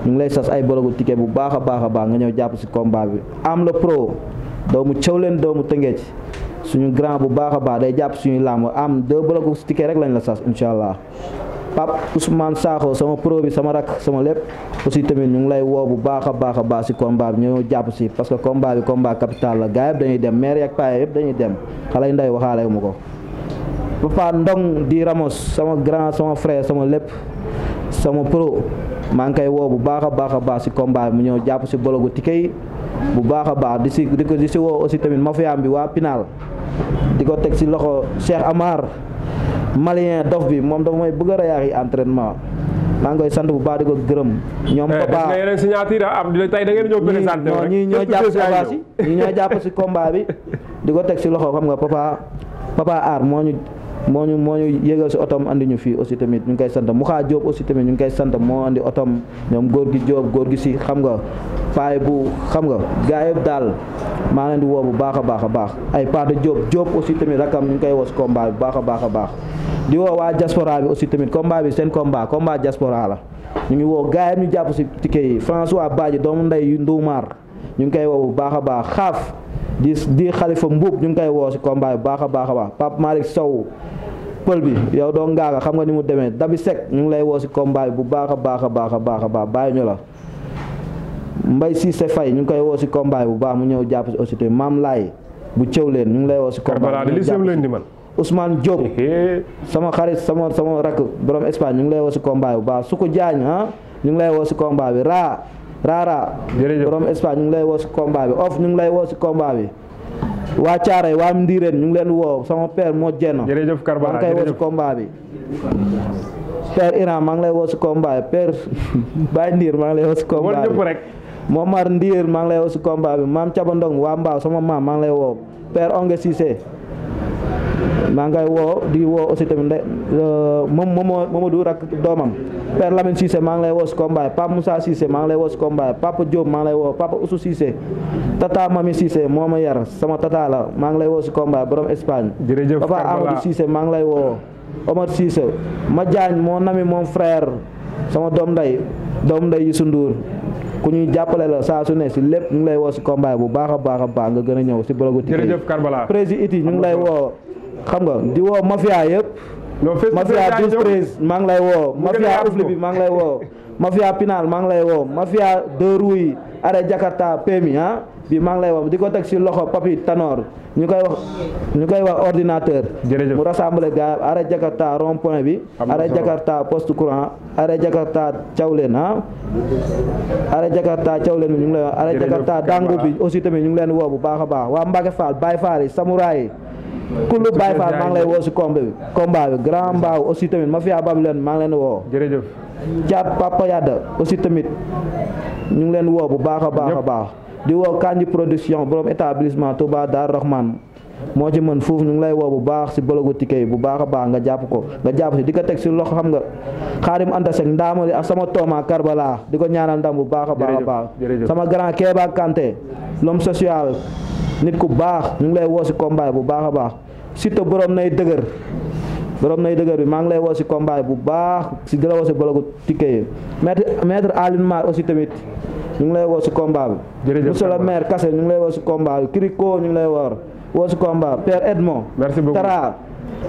ñu ngi lay sas ay bologu ticket bu baax a baax nga ñëw jàpp si combat bi am le pro doomu Thiawlène doomu Tëngéej suñu grand bu baax a baax day jàpp suñu làmb am 2 bologu ticket rek lañ la sas incha allah Pape Ousmane Sakho sama pro bi sama rak sama lépp aussi tamit ñu ngi lay woo bu baax a baax si combat bi ñëw jàpp si parce que combat bi combat capital la gars yëpp dañuy dem maire ak paa yëpp dañuy dem xale yu ndaw waxaale mu ko Papa Ndong di Ramos sama grand sama frère sama lépp sama pro maa ngi koy woo bu baax a baax si combat bi mu ñëw jàpp si bologu ticket yi bu baax a baax di si woo aussi tamit mafia bi waa Pinal di ko teg si loxo Cheikh Amar malien dof bi moom dafa may bëgg a rayaax yi entraînement maa ngi koy sant bu baax di ko gërëm ñoom papa yeneen signature am tey da ngeen ñëw présenté rek ñii ñoo jàpp si avance yi ñii ñoo jàpp si combat bi di ko teg si loxo xam nga papa aar moo ñu moo ñu yégal si otom andi ñu fii aussi tamit ñu ngi koy sant Moussa Diop aussi tamit ñu ngi koy sant moo andi otom ñoom góor gi Diop góor gi si xam nga paay bu xam nga gaa yëpp daal maa leen di woo bu baax a baax ay Pate Diop aussi tamit rakam ñu ngi koy woo si combat bi bu baax a baax di woo waa diaspora bi aussi tamit combat bi seen combat diaspora la ñu ngi woo gaa yi ñu jàpp si ticket yi François Badji doomu ndey yu Ndoumar ñu ngi koy woo bu baax a baax xaaf di Khalifa Mbuub ñu ngi koy woo si combat bi bu baax a baax Pape Malick Sow pël bi yow doo ngaaga xam nga ni mu demee Dabi Seck ñu ngi lay woo si combat bi bu baax a baax bàyyi ñu la Mbaye Cissé Faye ñu ngi koy woo si combat bi bu baax mu ñëw jàpp si aussi tamit Maam Laay bu cëw leen ñu ngi lay woo si combat bi Ousmane Diop sama xarit sama rakk borom Espagne ñu ngi lay woo si combat bi bu baax Suko Diagne ñu ngi lay woo si combat bi Rara borom Espagne ñu ngi lay woo si combat bi ñu ngi lay woo si combat bi waa Thiaray waa Ndiireen ñu ngi leen woo sama père moo jenn jërëjëf Karbala maa ngi koy woo si combat bi père Iran maa ngi lay woo si combat bi père Baye Ndiir maa ngi lay woo si combat bi Momar Ndiir maa ngi lay woo si combat bi maam Cabandong waa Mbaaw sama maam maa ngi lay woo père Onge Cissé maa ngay woo di woo aussi tamit Mamadou rak doomam père Lamine Cissé maa ngi lay woo si combat bi Pape Moussa Cissé maa ngi lay woo si combat bi Papa Diop maa ngi lay woo Papa Oussou Cissé tata Mami Cissé moo ma yar sama tata la maa ngi lay woo si combat bi borom Espagne Papa Amadou Cissé maa ngi lay woo Omar Cissé ma Diagne moo nami moom frère sama doom nday Youssou Ndour ku ñuy jàppale la saa su ne si lépp ñu ngi lay woo si combat bu baax a baax nga gën a ñëw si bologu ticket jërëjëf Karbala président iti ñu ngi lay woo xam nga di woo mafia yëpp mafia 12-13 maa ngi lay woo mafia ufli bi maa ngi lay woo mafia Pinal maa ngi lay woo mafia deux roues yi arrêt Jakarta PMI bi maa ngi lay woo di ko teg si loxo Papi Tanor ñu koy wax ordinateur mu rassemblé gars arrêt Jakarta rond point bi arrêt Jakarta poste courant arrêt Jakarta Thiawlène arrêt Jakarta Thiawlène bi ñu ngi lay wax arrêt Jakarta dangu bi aussi tamit ñu ngi leen woo bu baax a baax waa Mbacke Fall Baye Fall yi Samouraay yi kullu Baye Fall maa ngi lay woo si combat bi Grand Mbaaw aussi tamit mafia Babylone maa ngi leen woo jërëjëf Thiat Papa Yada aussi tamit ñu ngi leen woo bu baax a baax di woo Kanji production borom établissement Touba Dar Rahman moo ci mën foofu ñu ngi lay woo bu baax si bologu ticket yi bu baax a baax nga jàpp si di ko teg si loxo xam nga Xaadim Anta Seck ndaamali ak sama tooma Karbala di ko ñaanal ndam bu baax a baax sama grand Kéba Kanté l'homme social nit ku baax ñu ngi lay woo si combat bu baax a baax surtout borom nay dëgër bi maa ngi lay woo si combat bu baax si di la woo si bologu ticket yi maître Aline Mar aussi tamit ñu ngi lay woo si combat bi monsieur le maire Kassé ñu ngi lay woo si combat bi Kiriko ñu ngi lay woo si combat père Edmond merci beaucoup Tara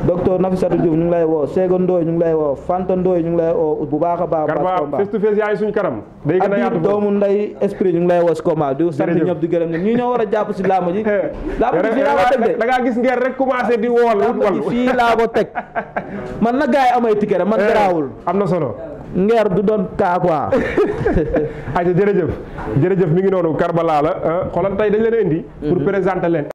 docteur Nafissatou Diouf ñu ngi lay woo Sego Ndoye ñu ngi lay woo Fanta Ndoye ñu ngi lay woo bu baax a baax combat face to face yaa ngi suñu kanam day gën a yaatu doomu nday esprit ñu ngi lay woo si combat di sant ñëpp di gërëm ñi ñoo war a jàpp si làmb ji fii laa ko teg de da ngaa gis ngeen rek commencé di wool fii laa ko teg man na gars yi amay ticket rek man garaawul am na solo ngeer du doon kaa quoi aja jërëjëf mi ngi noonu Karbala la xoolal tey dañ leen a indi pour présenter leen